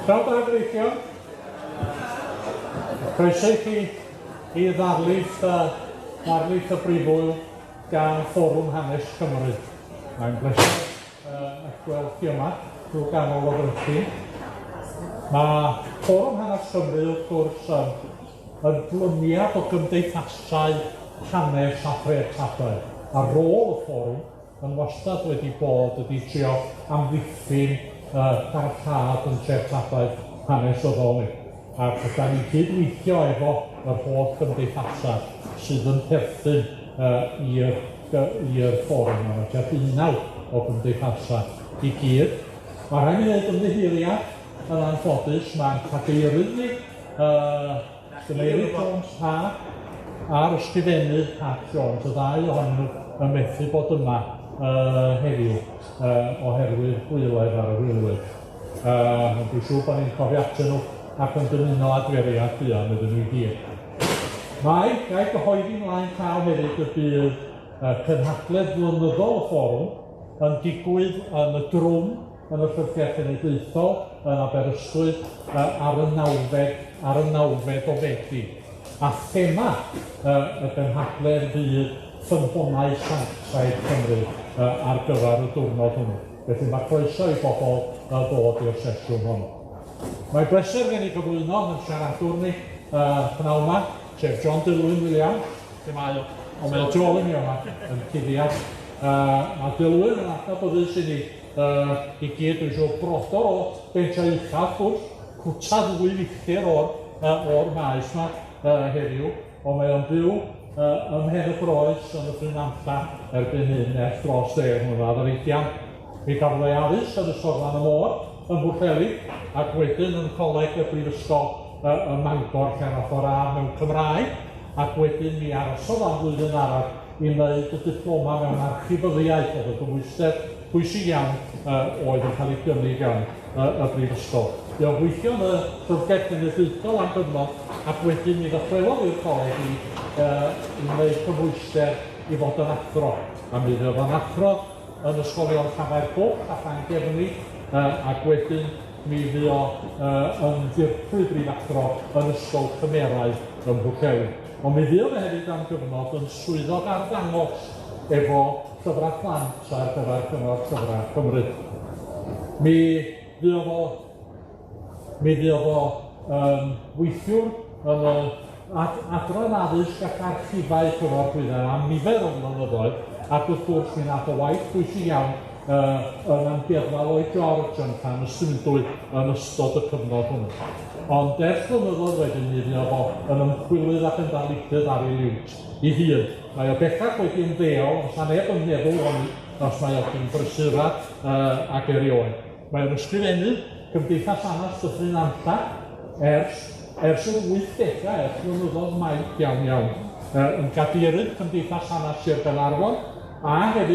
Pnawn da gyfeillion. Croeso i chi i ddarlith yy ddarlith y Brifwyl gan Fforwm Hanes Cymru. Mae'n bleser yy 'ych gweld chi yma drw ganol y ddrycin. Ma' Fforwm Hanes Cymru wrth gwrs yn yn glymiad o gymdeithasau hanes a threftadaeth, a rôl y fforwm yn wastad wedi bod ydi trio amddiffyn yy parhad 'yn treftadaeth hanesyddol ni, ac ydan ni'n cydweithio efo yr holl gymdeithasa sydd yn perthyn yy i'r yy i'r fforwm, ma' 'na tua deunaw o gymdeithasa i gyd. Ma' rhaid mi ddeud ymddiheuriad yn anffodus, ma'n cadeirydd ni yy Meilir Jones a a'r ysgrifennydd Pat Jones, y ddau ohonyn nw yn methu bod yma yy heddiw yy oherwydd gwaeledd ar yr aelwyd. Yy ond dwi'n siŵr bo' ni'n cofio atyn nw ac yn dymuno adferiad buan iddyn nw i gyd. Mae, gai gyhoeddi mlaen llaw hefyd y bydd yy cynhadledd flynyddol y fforwm yn digwydd yn y Drwm yn y Llyfrgell Genedlaethol yn Aberystwyth yy ar y nawfed ar y nawfed o Fedi. A thema yy y gynhadledd fydd ffynhonnau sanctaidd Cymru yy ar gyfar y diwrnod hwnnw. Felly ma' croeso i bobol yy ddod i'r sesiwn honno. Mae'n bleser gen i gyflwyno 'yn siaradwr ni yy p'nawn 'ma, sef John Dilwyn Williams, lle mae o? O mae o tu ôl i mi fa' 'ma yn cuddiad. Yy ma' Dilwyn yn adnabyddus i ni yy i gyd, dwi'n siŵr, brodor o Bentre Ucha wrth gwrs, cwta ddwy filltir o'r yy o'r maes 'ma yy heddiw, on' mae o'n byw yy ym Mhen y Groes yn y Nantlla erbyn hyn ers dros ddeg mlynadd ar ugian. Mi gafodd ei addysg yn Ysgol Glan y Môr ym Mhwllheli ac wedyn yn Coleg y Brifysgol yy ym Mangor lle nath o radd mewn Cymraeg ac wedyn mi arosodd am flwyddyn arall i wneud y diploma mewn archifyddiaeth, o'dd yn gymhwyster pwysig iawn yy oedd yn ca'l 'i gynnig gan yy y brifysgol. Fuodd o'n gweithio yn y Llyfrgell Genedlaethol am gyfnod ac wedyn mi ddychwelodd i'r coleg i yy i wneud cymhwyster i fod yn athro, a mi fuodd o'n athro yn ysgolion Llanfairpwll a Llangefni yy ac wedyn mi fuodd yy yn ddirprwy brifathro yn Ysgol Cymerau ym Mhwllheli. On' mi fuodd e hefyd am gyfnod yn swyddog arddangos efo llyfra plant ar gyfar Cyngor Llyfra Cymru. Mi fuodd o mi fuodd o yn weithiwr yn y ad- adran addysg ac archifau Cyngor Gwynedd am nifer o flynyddoedd, ac wrth gwrs mi nath o waith pwysig iawn yy yn amgueddfa Lloyd George yn Llanystumdwy yn ystod y cyfnod hwnnw. Ond ers blynyddoedd wedyn mi fuodd o yn ymchwilydd ac yn ddarlithydd ar ei liwt 'i hun. Mae o bellach wedi ymddeol, ond sa neb yn meddwl honni os mae o gyn brysura yy ag erioed. Mae o'n ysgrifennu Cymdeithas Hanes Dyffryn Nantlla ers ers yr wythdega, ers blynyddoedd maith iawn iawn, yy yn gadeirydd Cymdeithas Hanes Sir Gaernarfon, a hefyd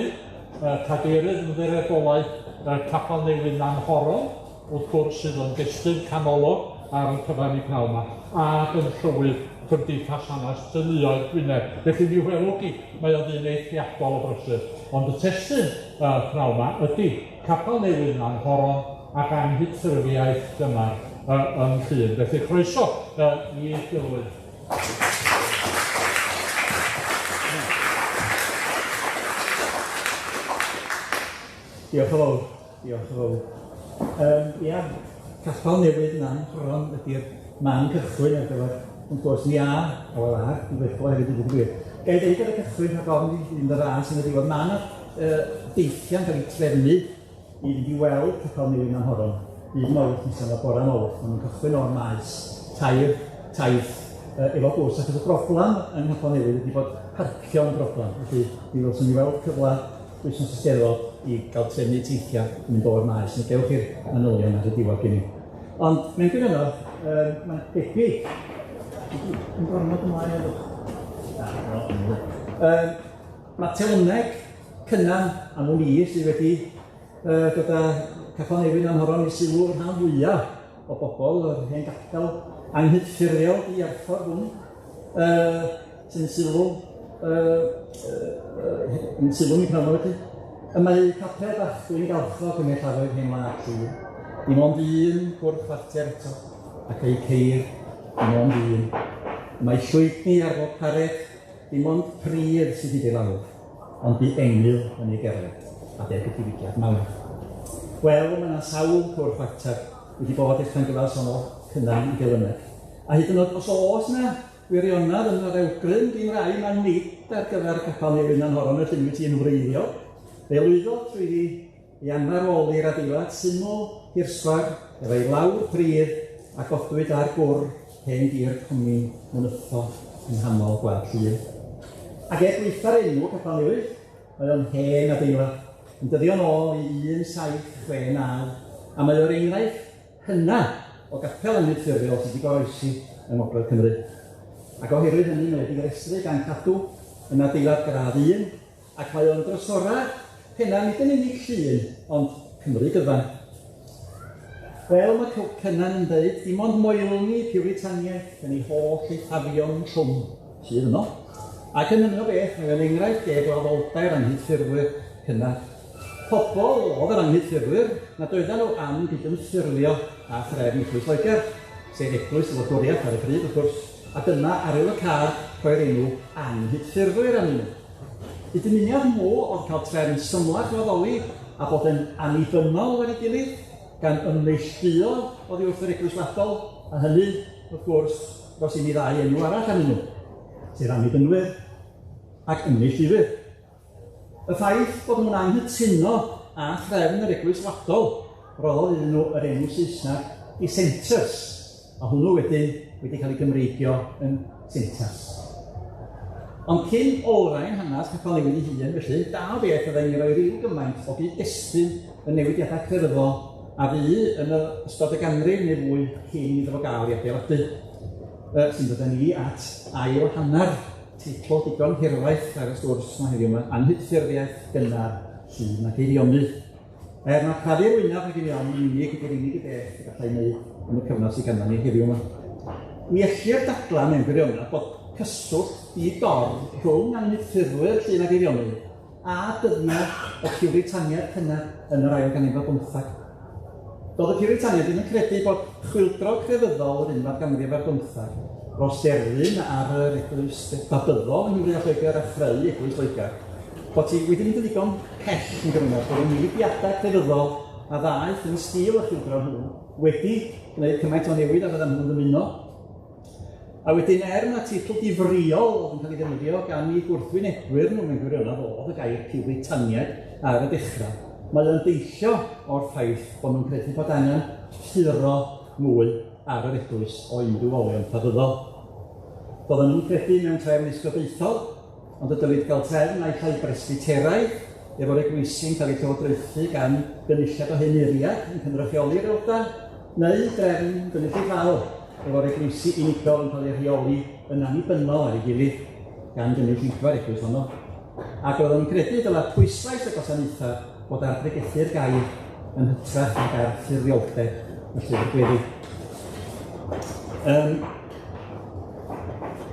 yy cadeirydd Ymddiriedolaeth yy Capal Newydd Nanhoron, wrth gwrs sydd yn destun canolog ar y cyfan i pnawn 'ma, ac yn llywydd Cymdeithas Hanes Teuluoedd Gwynedd. Felly mi welwch chi, mae o'n ddyn eithriadol o brysur. Ond y testun yy pnawn 'ma ydi Capal Newydd Nanhoron ac anghydffurfiaeth gynnar yy yn Llŷn. Felly croeso yy i Dilwyn. Diolch yn fowr, diolch yn fowr. Yym ia, capal newydd Nanhoron ydi'r man cychwyn ar gyfer wrth gwrs ni a, wel a, i weithio hefyd i ddweud y gwir. Ga i ddeud ar y cychwyn rhag ofn i fynd y ras yn y diwedd, ma' 'na yy deithiau'n cael eu trefnu i fynd i weld capal newydd Nanhoron dydd Mawrth nesa 'ma, bora Mawrth, ma' nw'n cychwyn o'r maes tair taith yy efo bws, achos y broblam yng Nghapel Newydd ydi bod parcio'n broblam, felly mi ddylswn ni weld cyfla wythnos y Steddfod i ga'l trefnu teithia mynd o'r maes, mi gewch chi'r manylion ar y diwedd gen i. Ond mewn gwirionedd, yym mae'n debyg, yn gormod ymlaen efo. Yym ma' telyneg cynnan am wn i sydd wedi yy dod â Capel Newydd Nanhoron i sylw rhan fwya o bobol yr hen gapel anghydffurfiol diarffordd hwn yy sy'n sylw yy yy yy yn sylw mi pnawn 'ma felly. Y mae capel bach Dwyn Galchog ym Mhellaroedd Hen Wlad Llŷn. Dim ond un gwr chwarter eto, ac ei ceir dim ond un. Mae llwydni ar bob carreg, dim ond pridd sydd hyd i lawr, ond bu engyl yn ei gerdded, adeg y diwygiad mawr. Wel, mae yna sawl cwr chwarter wedi bod ers pan gyfalson o Cynan i Gelyneg. A hyd yn oed os oes yna wirionedd yn yr awgrym, dim rai ma nid ar gyfer capel newydd Nanhoron y lluniwyd hi'n wreiddiol. Fe lwyddodd trwyddi i anfarwoli'r adeilad syml hirsgwar efo'i lawr pridd a godwyd ar gwr hen dir comin Mynytho yng nghanol Gwlad Llŷn. Ac er gwaetha'r enw Capel Newydd, mae o'n hen adeilad, yn dyddio'n ôl i 1769, a mae o'r enghraifft hynna o gapel anghydffurfiol sydd wedi goroesi yng Ngogledd Cymru. Ac oherwydd hynny mae wedi restru gan Cadw yn adeilad gradd un, Ac mae o'n drysorau penna nid yn unig Llŷn, ond Cymru gyfan. Wel, mae Cynan yn dweud, dim ond moelni Piwritaniaeth yn ei holl eithafion trwm sydd yno. Ac yn hynny o beth, mae o'n enghraifft deg o addoldai'r anghydffurfwyr cynnar. Pobl oedd yr anghydffurfwyr nad oedden nhw am gydymffurfio â threfn Eglwys Loegr, sef eglwys y wladwriaeth ar y pryd, wrth gwrs, a dyma arwyddocâd rhoi'r enw anghydffurfwyr arnyn nhw. Y dymuniad nhw oedd cael trefn symlach o addoli a bod yn annibynnol ar ei gilydd, gan ymneilltuo oddi wrth yr Eglwys Wladol, a hynny, wrth gwrs, dros un i ddau enw arall arnyn nhw, sef Annibynwyr ac Ymneilltuwyr. Y ffaith bod nhw'n anghytuno â threfn yr Eglwys Wladol roddodd iddyn nhw yr enw Saesneg Dissenters, a hwnnw wedyn wedi cael ei Gymreigio yn Sentas. Ond cyn olrhain hanes Capel Newydd ei hun, felly, da o beth fyddai ni roi rhyw gymaint o gyd-destun y newidiadau crefyddol a fu yn y ystod y ganrif neu fwy cyn iddo fo gael ei adeiladu, sy'n dod â ni at ail hanner teitl digon hirfaith ar y sgwrs yma heddiw yma, Anghydffurfiaeth gynnar Llŷn ac Eifionydd. Er na crafu'r wyneb nag yn iawn yn unig ydy'r unig beth y gallai wneud yn y cyfnod sydd ganddo ni heddiw yma. Mi ellir dadlau mewn gwirionedd bod cyswllt di-dor rhwng anghydffurfwyr Llŷn ag Eifionydd a dyddiau y Piwritaniaid cynnar yn yr ail ganrif ar bymtheg. Doedd y Piwritaniaid ddim yn credu bod chwyldro crefyddol yr unfed ganrif ar bymtheg dros derfyn ar yr eglwys Babyddol yng Nghymru a Lloegr a chreu Eglwys Loegr. Bod ti wedi mynd yn ddigon pell yn gyfnod bod y newidiadau crefyddol a ddaeth yn sgil y chwyldro nhw wedi gwneud cymaint o newid a fyddan nhw'n ddymuno. A wedyn er na teitl difrïol oedd yn cael ei ddefnyddio gan eu gwrthwynebwyr nhw mewn gwirionedd oedd y gair Piwritaniaid ar y dechrau, mae o'n deillio o'r ffaith bod nhw'n credu bod angen puro mwy ar yr eglwys o unrhyw olion Pabyddol. Doedden nhw'n credu mewn trefn esgobaethol, Ond y dylid cael trefn naill ai bresbyteraidd, efo'r eglwysi'n cael eu llywodraethu gan gynulliad o henuriaid yn cynrychioli'r aelodau, neu drefn gynulleidfaol, efo'r eglwysi unigol yn cael eu rheoli yn annibynnol ar ei gilydd gan gynulleidfa'r eglwys honno. Ac roeddwn i'n credu dylai pwyslais y gwasanaethau fod ar bregethu'r gair yn hytrach nag ar ffurfioldeb y llyfr gweddi. Um,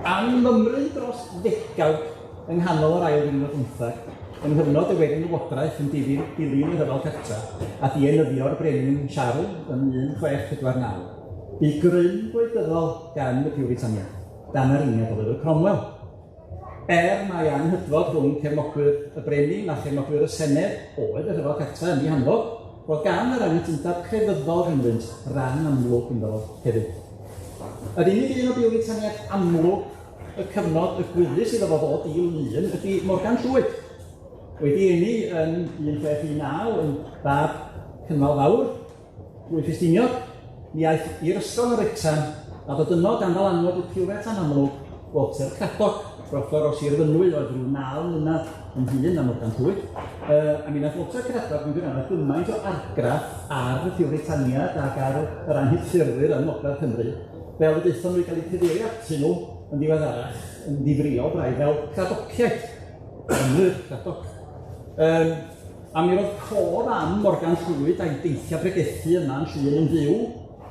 Am mymryn dros ddegawd yng nghanol yr ail ryfel bymtheg, yng nghyfnod y werin lywodraeth yn dilyn dilyn y Rhyfel Cartref a dienyddio'r brenin Siarl yn 1649, bu grym gwleidyddol gan y Piwritaniaid, dan arweiniad Oliver Cromwell. Er mai anghydfod rhwng cefnogwyr y brenin a chefnogwyr y Senedd oedd y Rhyfel Cartref yn ei hanfod, roedd gan yr anghytundeb crefyddol rhyngddynt ran amlwg ynddo fo hefyd. Yr unig un o Biwritaniaid amlwg y cyfnod y gwyddys iddo fo ddod i lun ydy Morgan Llwyd. Wedi eni yn 1619 yn fab Cynnal Fawr, Drwy Ffestiniog, mi aeth i'r ysgol yn Wrecsam a dod yno dan ddylanwad y Piwritan amlwg, Walter Cradock, brodor o Sir Fynwy oedd rhyw naw mlynedd yn hŷn na Morgan Llwyd. A mi wnaeth Walter Cradock mewn gwirionedd gymaint o argraff ar y Piwritaniad ac ar yr anghydffurfwyr yng Ngogledd Cymru, fel y daethon nhw i gael eu cyfeirio atyn nhw yn ddiweddarach yn ddifrïol braidd fel Cradociaid. Ymwyr Cradock. Um, A mi roedd cof am Morgan Llwyd a'i deithiau pregethu yma yn Llŷn yn fyw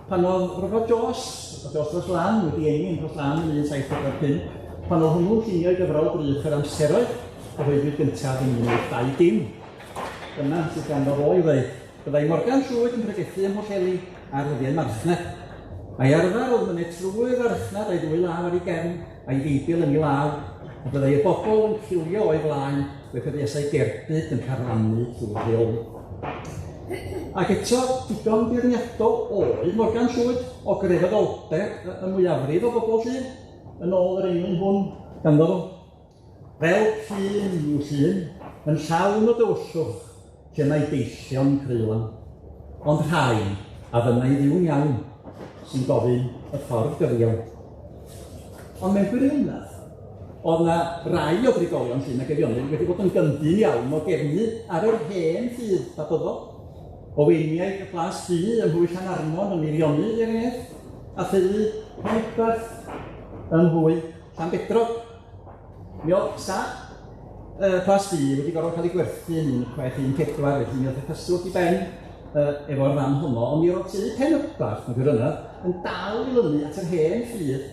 pan oedd Robert Jones, o Jos Dros Lan, wedi eni yn Rhos Lan yn 1745, pan oedd hwnnw'n llunio ei gyfrol Drych yr Amseroedd, gyhoeddwyd gyntaf yn 1820. Dyna sydd ganddo fo i'w ddeud. byddai Morgan Llwyd yn pregethu ym Mhwllheli ar ddyddiau marchnad. A'i arfer oedd myned trwy'r farchnad a'i ddwy law ar ei gefn a'i Feibl yn ei law, a byddai y bobl yn cilio o'i flaen fel pe buasai gerbyd yn carlamu trwy'r heolydd. Ac eto, digon beirniadol oedd Morgan Llwyd o grefyddoldeb y mwyafrif o bobl Llŷn, yn ôl yr englyn hwn ganddo fo. Fel llun yw llun, yn llawn o dywyllwch, lle mae deillion creulon. Ond rhai a fynnai fyw'n iawn, sy'n gofyn y ffordd gyfiawn. Ond mewn gwirionedd, oedd 'na rai o drigolion Llyn ac Eifionydd wedi bod yn gyndyn iawn o gefnu ar yr hen ffydd Babyddol. O weiniaid y Plas Du ym mhwy Llanarmon yn Meirionnydd, er enghraifft, a theulu Penyberth ym mhwy Llanbedrog. Mi oedd stad Plas Du wedi gorfod cael ei gwerthu yn 1614, felly mi oedd y cyswllt i ben efo'r fan honno, ond mi oedd teulu Penyberth, mewn gwirionedd, yn dal i lynu at yr hen ffydd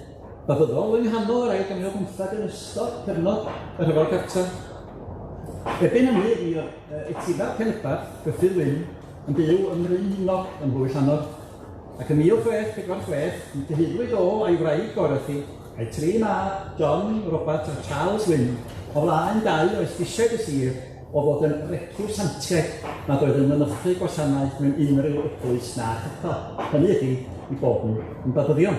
Babyddol yng nghanol yr ail ganrif ar bymtheg yn ystod cyfnod y Rhyfel Cartref. Erbyn hynny, mi oedd etifedd Penyberth, Gruffydd Wyn, yn byw ym Mryn Hinog ym Mhwyll Llannor, ac yn 1646, mi gyhuddwyd o a'i wraig Dorothy A'i tri mab, John, Robert a Charles Wynne, o flaen dau o esgusiaid y sir o fod yn reciwsantiaid nad oedd yn mynychu gwasanaeth mewn unrhyw eglwys na chapel, hynny ydi, eu bod nhw yn Babyddion.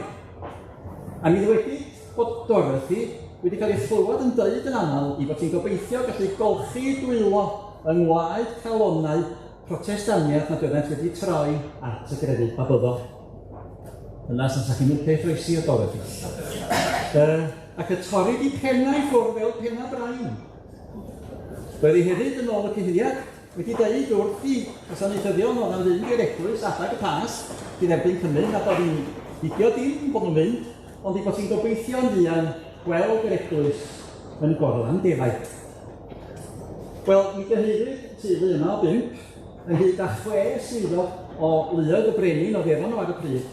A mi ddywedid bod Dorothy wedi cael ei chlywed yn deud yn aml ei bod hi'n gobeithio gallu golchi ei dwylo yng ngwaed calonnau Protestaniaid nad oeddent wedi troi at y grefydd Babyddol. Yna, sa chi'n licio ei chroesi o Dorothy. Ac y torri di pennau ffwrdd fel penna brain. Roedd hi hefyd, yn ôl y cyhuddiad, wedi deud wrth i wasanaethyddion oedd am fynd i'r eglwys adag y Pasg i dderbyn cymyn nad oedd hi'n hidio dim bod nhw'n mynd, ond ei bod hi'n gobeithio'n fuan gweld yr eglwys yn gorlan defaid. Wel, mi gyhoeddwyd teulu yma o bump, ynghyd â chwe swyddog o luoedd y brenin oedd efo nhw ar y pryd,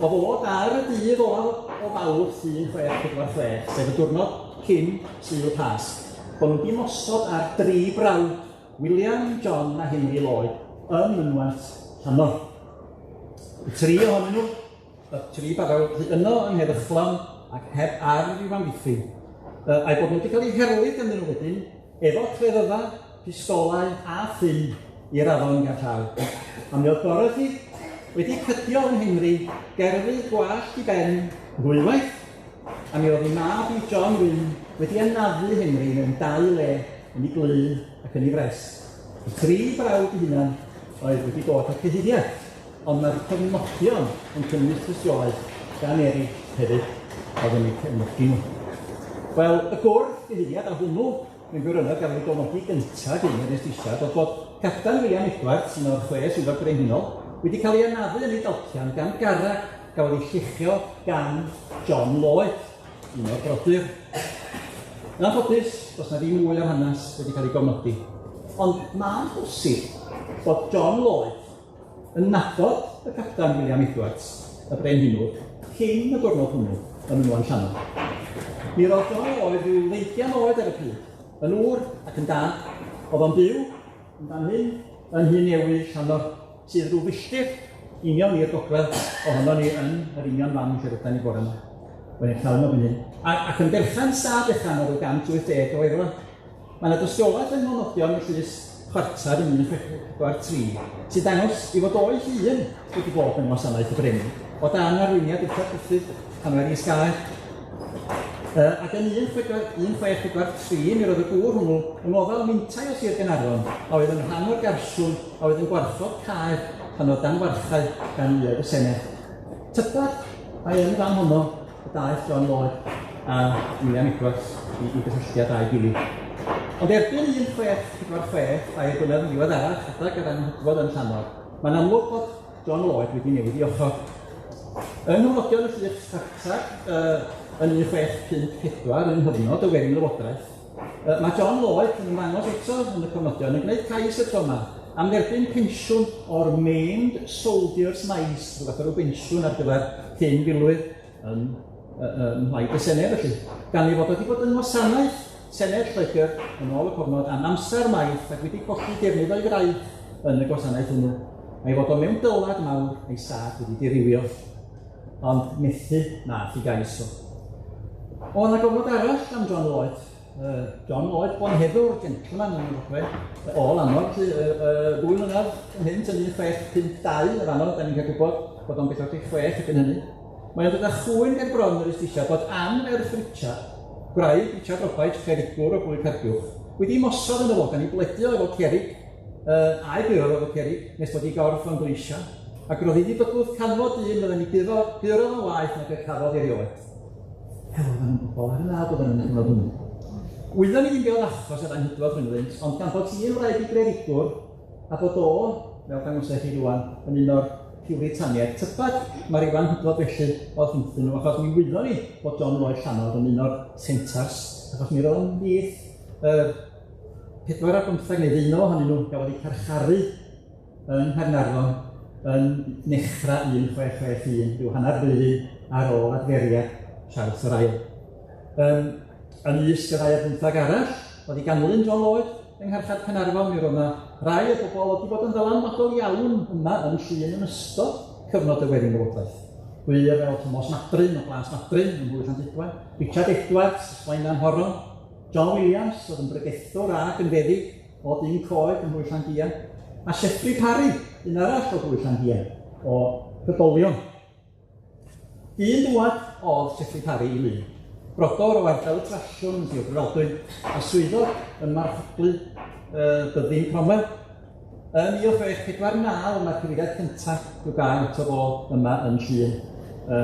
o fod ar y dydd olaf o Fawrth 1646, sef y diwrnod cyn Sul y Pasg, bod nhw wedi mosod ar dri brawd, William, John a Henry Lloyd, ym mynwent Llannor. Y tri ohonyn nhw Y tri barawd fu yno yn heddychlon ac heb arf i'w amddiffyn, a'u bod nhw wedi cael eu herlid ganddyn nhw wedyn, efo cleddyfa, pistolau a ffyn i'r afon gerllaw. A mi oedd Dorothy wedi cydio yn Henry gerfydd gwallt i ben ddwywaith, a mi oedd ei mab i John Wynne wedi anafu Henry mewn dau le, yn ei glun ac yn ei frest. Y tri brawd eu hunan oedd wedi dod â'r cyhuddiad. Ond mae'r cofnodion yn cynnwys tystiolaeth gan eraill hefyd oedd yn eu cefnogi nhw. Wel, y gwrth gyhuddiad a hwnnw mewn gwirionedd gafodd ei gofnodi gyntaf gyn yr Estisiad oedd bod Capten William Edwards, un o'r chwe swyddog brenhinol, wedi cael ei anafu yn ei dalcian gan garreg gafodd ei lluchio gan John Lloyd, un o'r brodyr. Yn anffodus, does 'na ddim mwy o'r hanes wedi cael ei gofnodi. Ond mae'n bosib bod John Lloyd yn nabod y captan William Edwards, y brenhinwr, cyn y diwrnod hwnnw ym Mynwent Llannon. Mi roedd John Lloyd rhyw ddeugian oed ar y pryd, yn ŵr ac yn dad. Oedd o'n byw yn fan hyn, yn Nhŷ Newydd, Llannor, sydd rhyw filltir union i'r gogledd ohonon ni yn yr union fan lle rydan ni bore yma. Mae'n llawn o fan hyn. Ac yn berchen stad fechan o ryw 180 o erwa. Mae 'na dystiolaeth yng nghofnodion y llys chwarter yn 1643 sy'n dangos ei fod o'i hun wedi bod yng ngwasanaeth y brenin o dan arweiniad Richard Gruffydd pan oedd Rhys Gaer. Ac yn 1643 mi roedd y gŵr hwnnw yng ngofal mintai o Sir Gaernarfon a oedd yn rhan o'r garsiwn a oedd yn gwarchod caer pan oedd dan warchae gan luoedd y Senedd. Tybed ai yn y fan honno y daeth John Lloyd a William Edwards i, i gysylltiad â'i gilydd. Ond erbyn 1646, dair blynedd yn ddiweddarach, adeg yr anghydfod yn Llanor, mae'n amlwg bod John Lloyd wedi newid i ochr. Yng nghofnodion y llys Tartar yn 1654, yng nghyfnod y Werin Lywodraeth, mae John Lloyd yn ymddangos eto yn y cofnodion yn gwneud cais y tro yma am dderbyn pensiwn o'r Maimed Soldiers Mice, rhyw fath o ryw bensiwn ar gyfer cyn filwyr yn ym Mhlaid y Senedd felly, gan ei fod wedi bod yng ngwasanaeth Senedd Lloegr yn ôl y cofnod am amser maith ac wedi colli defnydd o'i fraich yn y gwasanaeth hwnnw. a'i fod o mewn dylad mawr a'i stad wedi dirywio, ond methu nath i gais o. O 'na gofnod arall am John Lloyd, John Lloyd bonheddwr, gentleman yn y o Lanwrdd, 2 mlynedd ynghynt yn 1652, y fanno, da ni'n cael gwybod bod o'n 46 erbyn hynny. Mae'n dod â chŵyn ger bron yr Justisia bod Ann ferch Richard, gwraig Richard Robaich, clerigwr o Blwy Cardiwch, wedi mosod yn y fo gan ei bledu o efo cerrig, a'i guro efo cerrig, nes bod ei gorff yn gleisio, ac roedd hi wedi bygwth canfod dyn fydden ni guro, guro fo'n waeth nag y cafodd erioed. Hel, oedden nhw'n bobl ar y naw oedden nhw'n cyfnod hwnnw. Wyddon ni ddim be oedd achos yr anghydfod rhyngddynt, ond gan bod hi'n wraig i glerigwr, A bod o, fel dangosai chi rŵan, yn un o'r Piwritaniaid, tybed mae ryw anghydfod felly oedd rhyngthyn nhw, achos mi wyddon ni bod John Lloyd Llanwrdd yn un o'r sentars, achos mi roedd o'n ymhlith yr 4 ar 15 neu ddeunaw ohonyn nhw gafodd eu carcharu yng Nghaernarfon yn nechrau 1661, rhyw hanner blwyddyn ar ôl adferiad Charles yr Ail. Ymysg y ddau ar bymthag arall oedd i ganlyn John Lloyd yng ngharchar Caernarfon, mi roedd 'na rai o bobl oedd 'di bod yn ddylanwadol iawn yma yn Llŷn yn ystod cyfnod y Werin Lywodraeth. Gwŷr fel Tomos Madryn o Blas Madryn ym Mhlwyf Llandudno, Richard Edwards, Blaenau Horon, John Williams oedd yn bregethwr ac yn feddyg o Dyn Coed ym Mhlwyf Llangian, a Sieffri Parry, un arall o Blwyf Llangian, o Rhydolion. Un dŵad oedd Sieffri Parry i Lŷn, brodor o ardal y Trallwng yn Sir Drefaldwyn, a swyddog ym marchoglu byddin Cromwell. Yn 1649 mae'r cyfeiriad cyntaf i'w gael ato fo yma yn Llŷn, y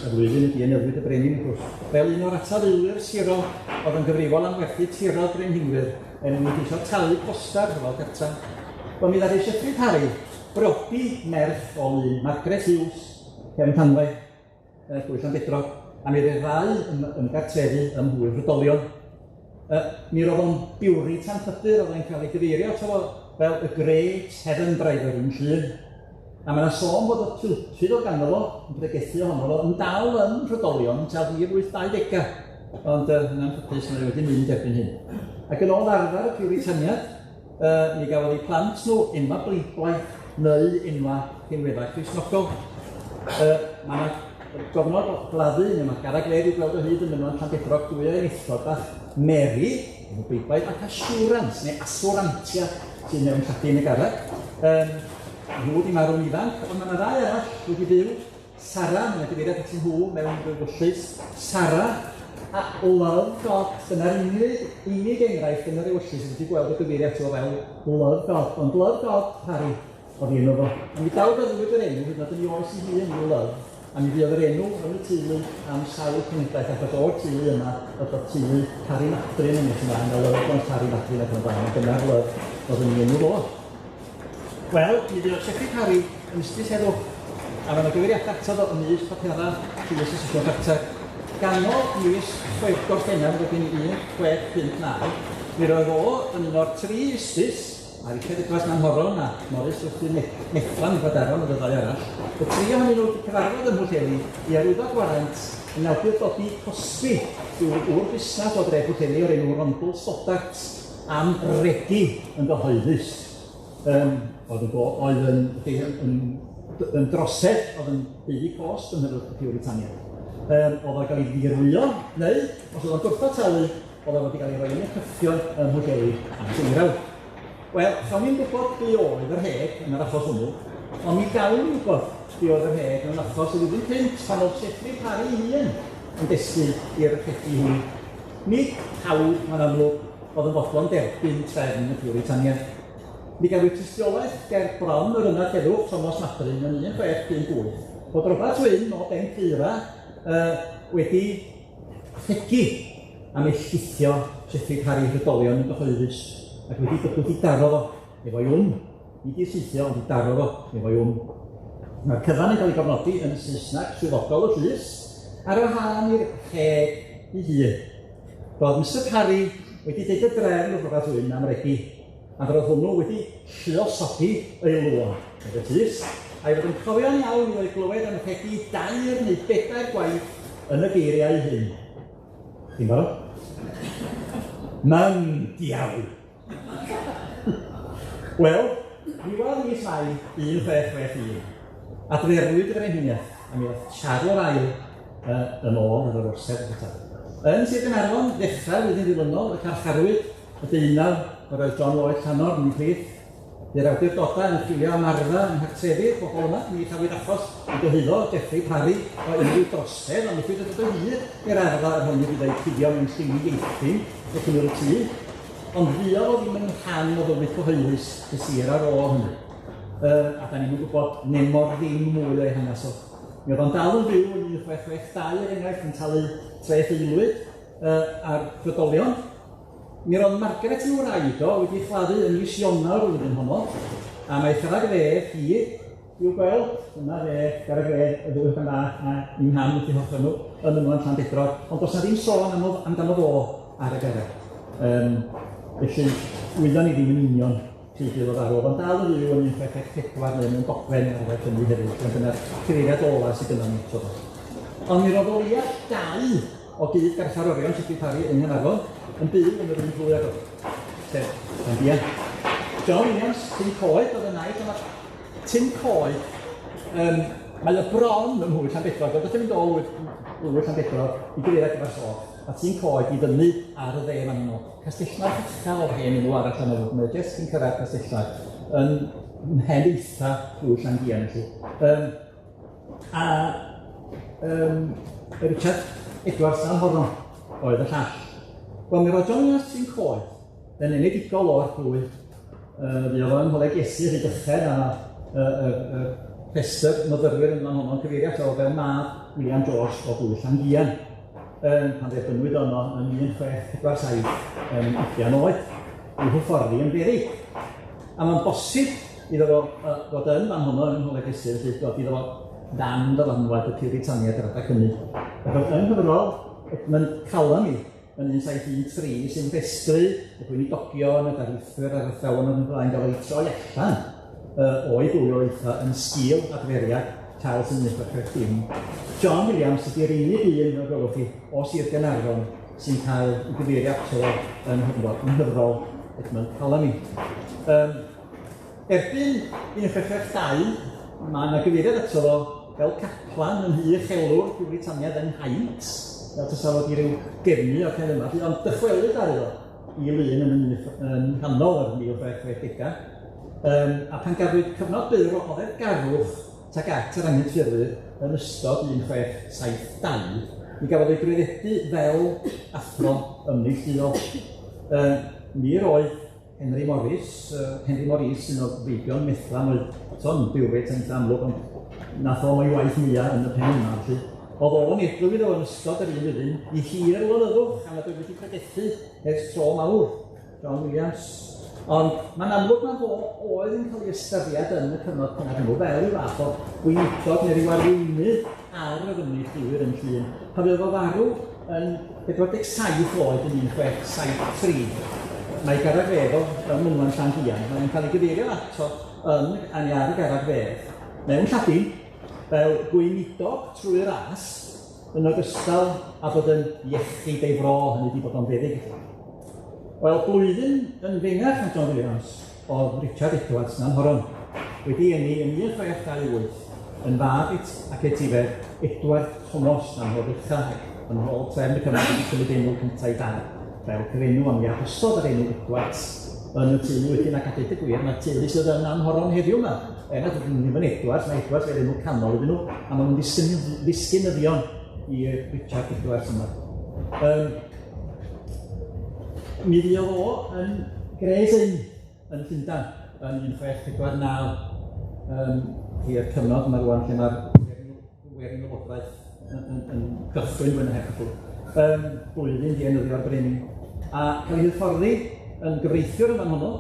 flwyddyn y dienyddwyd y brenin, wrth gwrs, fel un o'r atafaelwyr sirol oedd yn gyfrifol am werthu tiroedd brenhinwyr er mwyn ceisio talu costau'r rhyfel gyntaf. Wel, mi ddaru Sieffri Parry Briodi merch o lun Margaret Hughes, Cefn Tanfair, Plwy Llandedrog, a mi roedd ddau yn ymgartrefu ym Mhlwyf Rhydolion. Mi roedd o'n Biwritan pybyr, oedd e'n cael ei gyfeirio ato fo fel y Great Heaven Driver yn Llŷn. A mae yna sôn bod y pulpud oedd ganddo fo, yn pregethu ohono fo, yn dal yn Rhydolion tan rhif 820au, ond yn anffodus mae wedi mynd erbyn hyn. Ac yn ôl arfer y Piwritaniad, Mi gafodd eu plant nhw enwa Beiblaidd neu enwa rhinweddau Cristnogol. Mae yna gofnod o gladdu, neu mae garreg fedd i'w gweld o hyd yn mynwent Llandedrog, dwy o'i enillod bach, Mary, enw Beiblaidd, ac Assurance, neu Assurantia, sydd mewn Lladin y garreg. Nhw wedi marw'n ifanc, ond mae yna ddau arall wedi byw. Sara, mae 'na gyfeiriad atyn nhw mewn ewyllys. Sara a Love God, dyna'r unig, unig enghraifft yn yr ewyllys sydd wedi gweld y gyfeiriad ato fel Love God, ond Love God Parry oedd ei enw fo. A mi dalfyddwyd yr enw hyd yn oed yn ei oes ei hun, i'w Love, a mi fuodd yr enw yn y teulu am sawl cenhedlaeth achos o'r teulu yma oedd y teulu Parry Madryn yn nes ymlaen, fel Love Jones Parry Madryn ac yn y blaen, ond dyna'r Love oedd yn ei enw fo. Wel, mi fuodd Sieffri Parry yn Ystlys Heddwch, a mae 'na gyfeiriadau ato fo ymysg papurau Llys y Sesiwn Chwarter. Ganol mis Gorffennaf wedyn 1659, mi roedd o yn un o'r tri ustus, a Richard Edwards Nanhoron a Morris Ruthin Methlan yn Nhregaron oedd y ddau arall, y tri ohonyn nhw wedi cyfarfod ym Mhwllheli i arwyddo gwarant yn awdurdodi cosbi rhyw ŵr busnas o dre Pwllheli o'r enw Rondl Stoddart. am regi yn gyhoeddus, oedd yn go- oedd yn yn yn drosedd, oedd yn haeddu cosb yn nhyb y Piwritaniaid. Oedd o'n cael ei ddirwyo, neu os oedd o'n gwrthod talu, oedd o fod i gael ei roi yn y cyffion ym Mhwllheli am deirawd. Wel, chawn ni'm gwybod be oedd yr rheg yn yr achos hwnnw, ond mi gawn ni wybod be oedd yr rheg mewn achos y flwyddyn cynt pan oedd Sieffri Parry ei hun yn destun i'r rhegi hwnnw. Nid pawb, mae'n amlwg, oedd yn fodlon derbyn trefn y Piwritaniaid. Mi gafwyd tystiolaeth ger bron yr Ynad Heddwch, Tomos Madryn, yn 1618, bod Robat Wyn o Bencaera wedi rhegi am ellithio Sieffri Parry Rhydolion yn gyhoeddus ac wedi bygwth i daro fo efo'i wn. Nid i saethu ond i daro fo efo'i wn. Mae'r cyfan yn cael ei gofnodi yn Saesneg swyddogol y llys, ar wahân i'r rheg ei hun. Roedd Mister Parry wedi deud y drefn wrth Robat Wyn am regi, a roedd hwnnw wedi lluosogi ei lôn, medd y llys, a'i fod yn cofio'n iawn iddo ei glywed am rhegi dair neu bedair gwaith yn y geiriau hyn. Chi'n barod? Mam diawl! Wel, Ddiwedd mis Mai 1661, adferwyd y frenhiniaeth, a mi ddaeth Siarl yr Ail yy yn ôl yn yr orsedd gyntaf. Yn Sir Gaernarfon, ddechrau'r flwyddyn ddilynol, y carcharwyd y deunaw yr oedd John Lloyd Llannor yn eu plith. Bu'r awdurdodau yn chwilio am arfau yng nghartrefi'r bobl yma. Ni chafwyd achos i gyhuddo Geoffrey Parry o unrhyw drosedd, ond methwyd â dod o hyd i'r arfau yr honnid iddo eu cuddio mewn llwyni ieithrin wrth ymyl y tŷ. Ond fuodd o ddim yn rhan o fywyd cyhoeddus y sir ar ôl hynny. Yy, a da ni'm yn gwybod nemor ddim mwy o'i hanes o. Mi oedd o'n dal yn fyw yn 1662, er enghraifft, yn talu treth aelwyd yy, ar brydolion. Mi roedd Margaret yn wraig o wedi chladdu ym mis Ionawr y flwyddyn honno, a mae charreg fedd hi i'w gweld, dyma fe, garreg fedd y ddwy hogan bach a i mham wrth eu hochr nhw yn mynwent Llandedrog, ond does 'na ddim sôn am amdano fo ar y garreg. Yym, felly, wyddon ni ddim yn union pryd fuodd o farw, oedd o'n dal yn fyw yn 1664 neu mewn dogfen ar gyfer hynny hefyd, ond dyna'r cyfeiriad ola sydd gynnon ni, tro. Ond mi roedd o leia dau o gyd garcharorion Sipi Parry yng Nghaernarfon yn byw yn yr un plwy ag o, sef Llanbian. John Williams, Tyn Coed oedd y naill, ond mae Tyn Coed, um, mae o bron ym mhwyll Llandedrog, ond ydych mynd o Lwyll Llandedrog i gyfeiriad gyda'r soch, a Tyn Coed i fyny ar y dde fan hwnnw. Castellau uchel o'r hen enw arall arno fo, mae o jyst cyn cyrraedd Castellau, yn mhen eitha plwy Llangian felly. Um, A yym Richard Edwards Llanhoron oedd y llall. Wel, mi roedd John Williams Tyn Coed yn enedigol o'r plwyf. Yy fuodd o yng Ngholeg Iesu Rhydychen a yy y y rhestr myfyrwyr yn fan honno'n cyfeirio ato fo fel mab William George o Blwyf Llangian. Yym pan dderbynnwyd o yno yn 1647 yn ugian oed i'w hyfforddi yn feddyg. A mae'n bosib iddo fo yy fod yn fan honno yng Ngholeg Iesu, felly dod iddo fo dan ddylanwad y Puritaniaid yr adeg hynny. Ac yng nghyfrol Edmund Calamy yn 1713 sy'n rhestru y gweinidogion, y darlithwyr a'r athrawon yn y blaen gael eu troi allan yy o'i dwylo yn sgil adferiad Charles yn 1660. John Williams ydy'r unig un, fel gwelwch chi, o Sir Gaernarfon sy'n cael ei gyfeirio ato fo yng nghyfrol Edmund Calamy. Yym Erbyn 1662, mae 'na gyfeiriad ato fo fel caplan yn nhŷ uchelwr Piwritaniaid yng Nghaint, fel tasa fo 'di ryw gefnu o'r pen yma 'lly, ond dychwelyd ddaru fo i Lŷn yn y yn nghanol yr 1660au, yym a pan gafwyd cyfnod byr o oddefgarwch tuag at yr Anghydffurfwyr yn ystod 1672, mi gafodd ei drwyddedu fel athro ymneilltuol. Yy mi roedd Henry Morris, yy Henry Morris, un o feibion Methlan oedd eto'n byw reit yn eitha amlwg, ond nath o mo'i waith mwya yn y pen yma, felly o'dd o'n edliw iddo fo yn ystod yr un flwyddyn i hir flynyddwch am nad oedd wedi pregethu ers tro mawr, John Williams. Ond mae'n amlwg na fo oedd yn cael ei ystyried yn y cyfnod cynnar hwnnw fel rhyw fath o weinidog neu ryw arweinydd ar yr ymneilltuwyr yn Llŷn. Pan fuodd o farw yn 47 oed yn 1673, mae garreg fedd o ym Mynwent Llangian, mae'n cael ei gyfeirio ato yn yn ar y garreg fedd mewn Lladin fel gweinidog trwy ras yn ogystal â bod yn iechyd ei fro, hynny ydi bod o'n feddyg. Wel, blwyddyn yn fengach na John Williams oedd Richard Edwards Nanhoron, wedi eni yn 1628 yn fab it ac etifedd Edward Thomas Nanhor Ucha, yn ôl trefn y cyfnod wedi cymryd enw cyntaf ei dad fel cyfenw, ond mi arhosodd yr enw Edwards yn y teulu wedyn, ac a deud y gwir, mae'r teulu sydd yn Nanhoron heddiw yma, er nad ydyn nhw ddim yn Edwards, mae Edwards fel enw canol iddyn nhw, a maen nhw'n ddisgynyddion i'r Richard Edwards yma. Um, Mi fuodd o yn Gray's Inn yn Llundain yn 1649, yym i'r cyfnod yma rŵan lle ma'r werinlywodraeth yn, yn, yn gychwyn fwy na heb. Blwyddyn dienyddio'r brenin. A cael ei hyfforddi yn gyfreithiwr yn fan hwnnw,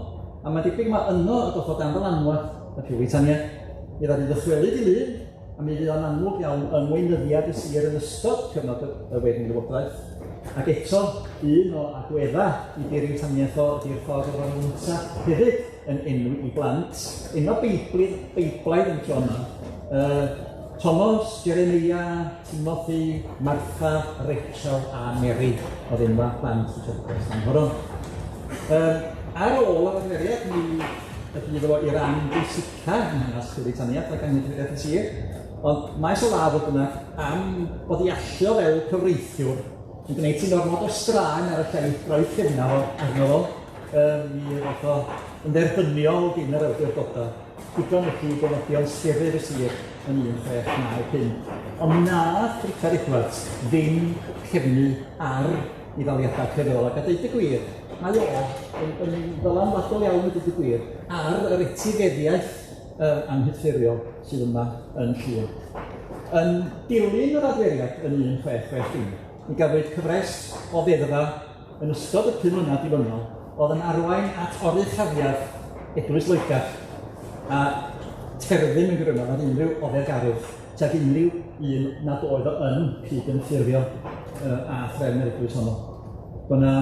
a mae'n debyg ma' yno y doth o dan ddylanwad y Piwritaniaid. Mi ddaru ddychwelyd i Lŷn, A mi fydd o'n amlwg iawn yng ngweinyddiad y sir yn ystod cyfnod y y Wedding-lywodraeth. Ac eto, un o agwedda i Buriwtaniaeth o ydi'r ffordd oedd o'n ynta hefyd yn enwi i blant. Enwa Beiblydd, Beiblaidd yn y tro yma. Uh, Thomas, Jeremiah, Timothy, Martha, Rachel a Mary oedd enwa plant Richard Edwards Llanhoron. Um, ar ôl yr adferiad, mi y bu iddo fo 'i ran bwysica yn hanes Puritanaiaeth ac Anghydffurfiaeth y sir, ond maes o law fodd bynnag am bod 'i allio fel cyfreithiwr yn gwneud ti'n ormod o straen ar y lleill roi cefna fo arno fo, mi ddoth o yn dderbyniol gyn yr awdurdodau, digon felly i benodi o'n siryf y sir yn 1695. Ond nath Richard Edwards ddim cefnu ar 'i ddaliadau crefyddol, ac a deud y gwir, mae o yn, yn ddylanwadol iawn a deud y gwir ar yr etifeddiaeth anghydffurfiol sydd yma yn Llŷn. Yn dilyn yr adferiad yn 1660, mi gafwyd cyfres o ddeddfau yn ystod y 5 mlynedd dilynol oedd yn arwain at oruchafiad Eglwys Loegr a terfyn mewn gwirionedd ar unrhyw oddefgarwch tuag unrhyw un nad oedd o yn cyd-ymffurfio â threfn yr eglwys honno. Bod 'na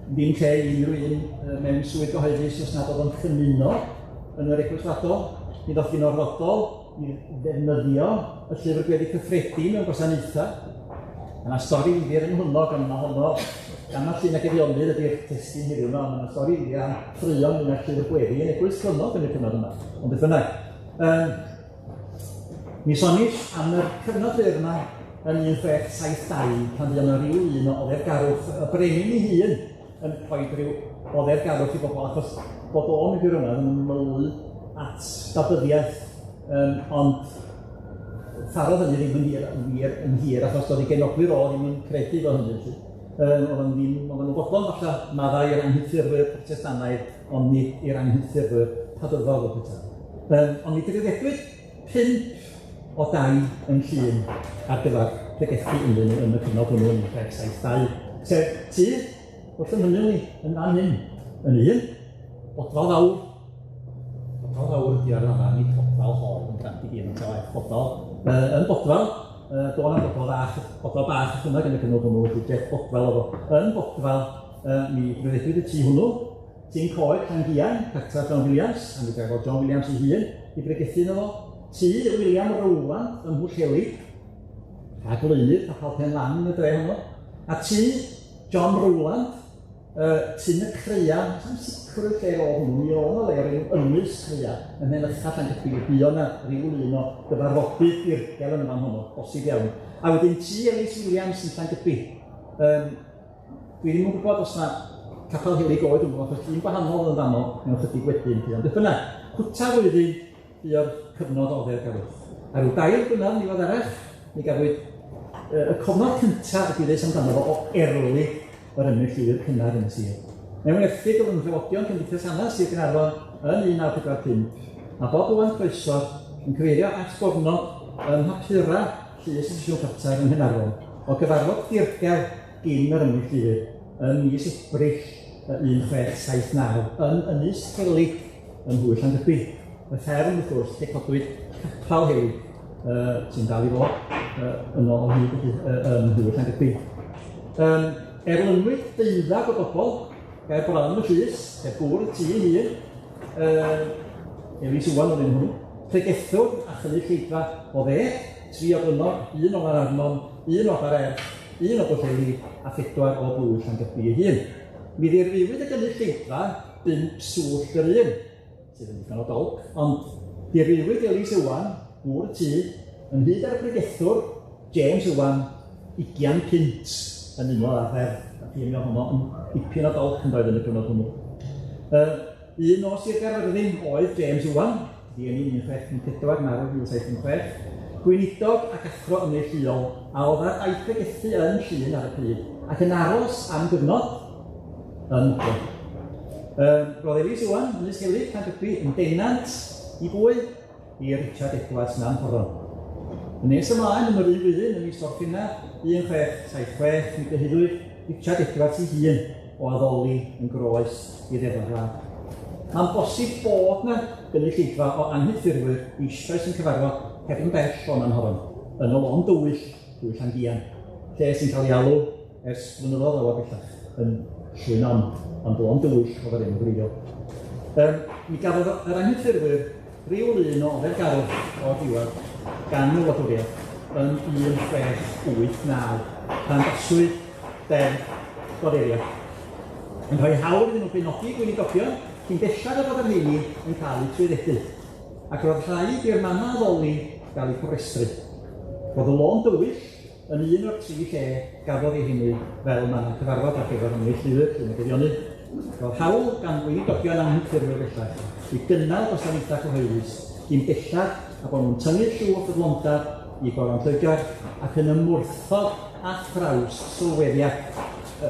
ddim lle i unrhyw un mewn swydd gyhoeddus os nad oedd o'n cymuno yn yr eglwys wladol. Mi ddoth hi'n orfodol i ddefnyddio y llyfr gweddi cyffredin mewn gwasanaethau. Mae yna stori ddifyr yn hwnnw, gan ma honno, gan ma Llun ac Eifionydd ydy'r testun heddiw yma, ond mae yna stori ddifyr am ffraeo ynglyn â'r llyfr gweddi yn Eglwys Clynnog yn y cyfnod yma. Ond beth bynnag. Um, mi sonis am yr cyfnod byr yma yn 1672, pan fuodd yna ryw un o oddefgarwch y brenin ei hun yn rhoi rhyw oddefgarwch i bobl, achos bod o'n gwirionedd yn ymylu at babyddiaeth, ond tharodd hynny ddim yn hir, yn wir yn hir, achos doedd ei gefnogwyr o ddim yn credu fo hynny. Felly. Oedden nhw ddim, oedden nhw'n fodlon falle maddau i'r anghydffurfwyr Protestannaidd, ond nid i'r anghydffurfwyr Pabyddol o bethau. Ond mi drefedwyd 5 o dai yn Llŷn ar gyfer pregethu ynddyn nhw yn y cyfnod hwnnw yn 1672, sef tŷ wrth 'y nhymyl i yn fan hyn, yn un, Bodfal Fawr, Bodfal Fawr ydi ar raddfa, nid Bodfal Hall yn Grant i gyd, ond ta waeth, Bodfal, yn Bodfal, do' 'na'm Bodfal fach, Bodfal bach beth bynnag yn y cyfnod hwnnw, felly Jeff Bodfal oedd o. Yn Bodfal, mi drefedwyd y tŷ hwnnw, Tŷ'n Coed, Llangian, cartref John Williams, a mi gafodd John Williams ei hun i bregethu yno fo. Tŷ William Rowland ym Mhwllheli, rhagflaenydd Capel Pen Lan yn y dre honno. A tŷ John Rowland, Tyn y Creia, sa'm sicrwydd lle roedd hwnnw, mi oedd 'na le o'r enw Ynys Creia ym mhen ucha Llangybi, buo 'na ryw lun o gyfarfodydd dirgel yn y fan honno, bosib iawn. A wedyn tŷ Ellis Williams yn Llangybi. Um, Dwi ddim yn gwybod os na Capel Helig oedd hwnnw, achos llun gwahanol oedd yn fanno mewn chydig wedyn, ond beth bynnag, cwta flwyddyn fuo'r cyfnod oddefgarwch. A ryw dair blynedd yn ddiweddarach, mi gafwyd y cofnod cyntaf y gwyddys amdano fo o erlid yr ymneilltuwyr cynnar yn y sir. Mewn erthygl yn Nhraddodion Cymdeithas Hanes Sir Gaernarfon yn 1945, mae Bob Owen Croesor yn cyfeirio at gofnod ym mhapurau Llys y Sesiwn Cartref yng Nghaernarfon o gyfarfod dirgel gyn yr ymneilltuwyr ym mis Ebrill 1679 yn Ynys Helig ym Mhwyll Llangybi. Y fferm, wrth gwrs, lle codwyd capel Helig, sy'n dal i fod yno o hyd ym Mhwyll Llangybi. Erlynwyd deuddag o bobl ger bron y llys, sef gŵr y tŷ ei hun, Ellis Iwan oedd enw hwnnw, pregethwr a chynulleidfa o dde, tri o Glynnog, un o Lanarmon, un o Abererch, un o Bwllheli a phedwar o Blwyf Llangybi ei hun. Mi ddirfywyd y gynulleidfa bump swllt yr un, sydd yn ddigon o dolc, ond dirfywyd Ellis Iwan, gŵr y tŷ, ynghyd â'r pregethwr James Iwan, ugian punt yn unol â'r ddeddf, a mi oedd honno yn dipyn o dolc yn doedd yn y cyfnod hwnnw. Un o Sir Gaerfyrddin oedd James Iwan, di eni 1654, marw 1716, gweinidog ac athro ymneilltuol a oedd ar daith pregethu yn Llŷn ar y pryd ac yn aros am gyfnod yn Mwcle. Roedd Ellis Iwan, Ynys Helig, Llangybi, yn denant i bwy? I Richard Edwards Nanhoron. Yn nes ymlaen yn yr un flwyddyn, ym mis Gorffennaf 1676, mi gyhuddwyd Richard Edwards ei hun o addoli yn groes i ddeddf y wlad. Mae'n bosib bod 'na gynulleidfa o anghydffurfwyr eisoes yn cyfarfod heb yn bell o Nanhoron, yn y lôn dywyll drwy Llangian, lle sy'n cael ei alw ers blynyddoedd lawer bellach yn Llwyn Onn, ond lôn dywyll oedd yr enw gwreiddiol. Um, mi gafodd yr anghydffurfwyr ryw lun o ofergarwch o'r diwedd gan y wladwriaeth yn 1689, pan baswyd Deddf Goddefia, yn rhoi hawl iddyn nhw benodi gweinidogion. cyn belled â bod y rheini yn cael eu trwyddedu, ac roedd rhaid i'r mannau addoli gael eu cofrestru. Roedd y Lôn Dywyll yn un o'r tri lle gafodd ei henwi fel mannau cyfarfod ar gyfer ymneilltuwyr Llyn y Geirionydd. Roedd hawl gan weinidogion anghydffurfwyr bellach i gynnal gwasanaethau cyhoeddus cyn belled â bod nhw'n tynnu'r llw o ffyddlondeb i Goron Lloegr ac yn ymwrthod â thraws sylweddiad,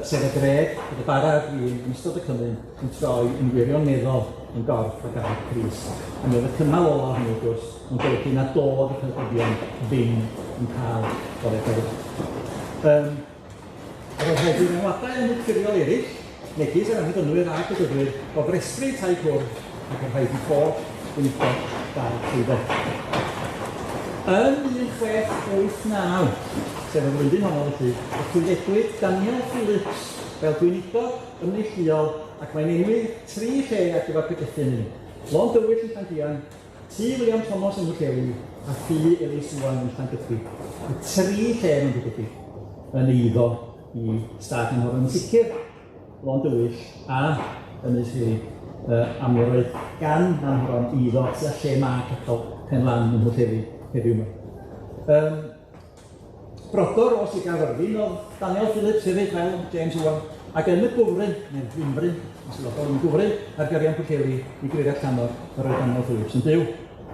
sef y gred bod y bara a'r gwin yn ystod y cymun yn troi yn wirioneddol yn gorff a gardd Crist. A mi oedd y cymal olaf hwnnw, wrth gwrs, yn golygu nad oedd y cymdogion ddim yn cael gorau hefyd. Um, roedd hefyd enwadau anghydffurfiol eraill, megis yr Annibynwyr a'r Bedyddwyr, gofrestru tai cwrdd ac yn rhaid i bob gweinidog gael trwydded. Yn 1689, sef y flwyddyn honno felly, y trwyddedwyd Daniel Phillips fel gweinidog ymneilltuol ac mae'n enwi tri lle ar gyfer pregethu yn unig. Lôn Dywyll yn Llangian, Tŷ William Thomas yn Mhwllheli a Thŷ Elis Iwan yn Llangybi. Y tri lle mae'n debyg yn eiddo i stad Nanhoron yn sicr. Lôn Dywyll a Ynys Helig a mi roedd gan Nanhoron eiddo tua lle mae capel Pen Lan ym Mhwllheli heddiw 'ma. Yym brodor o Sir Gaerfyrddin oedd Daniel Phillips hefyd fel James Owen ac yn y Gwfryn, neu'r Gwynfryn, yn swyddogol yn Gwfryn, ar gyrion Pwllheli i gyfeiriad Llannor yr oedd Daniel Phillips yn byw.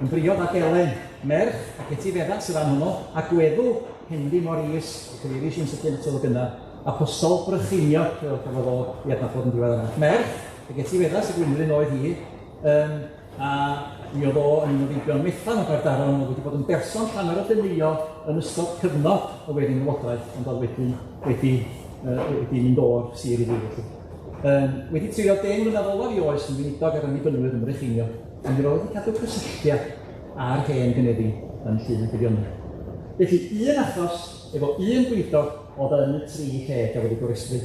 Yn briod ag Elen, merch ac etifeddas y fan honno, a gweddw Henry Maurice, y cyfeiris i'n sydyn ato fo gynna, Apostol Brycheiniog, fel cafodd o ei adnabod yn ddiweddarach. Merch, y getifeddas y Gwynfryn oedd hi, um, a mi oedd o yn un o feibion Methan o Gaerdaron, oedd wedi bod yn berson llawer o deneuo yn ystod cyfnod y werin lywodraeth, ond oedd wedyn wedi, wedi mynd o'r sir i fyw felly. Um, wedi treulio 10 mlynedd olaf i oes yn weinidog ar Annibynwyr ym Mrycheiniog, ond mi roedd wedi cadw cysylltiad â'r hen gynefin yn Llyn y Gwirionedd. Felly, un achos efo un gweinidog oedd yn y tri lle gafodd ei gofrestru.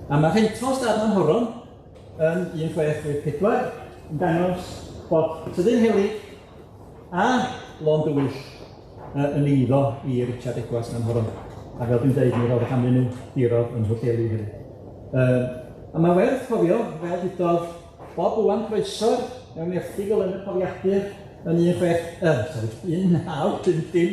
A mae rhentol stad Nanhoron yn 1684 yn dangos bod Tyddyn Helig a Lôn Dywyll yn eiddo i Richard Edwards Nanhoron. A fel dwi'n dweud, mi roedd ganddyn nhw dirodd yn Mhwllheli hefyd. A mae werth cofio, fel ddudodd Bob Owen Croesor mewn erthygl yn y Cofiadur yn 16, sorry, 1950,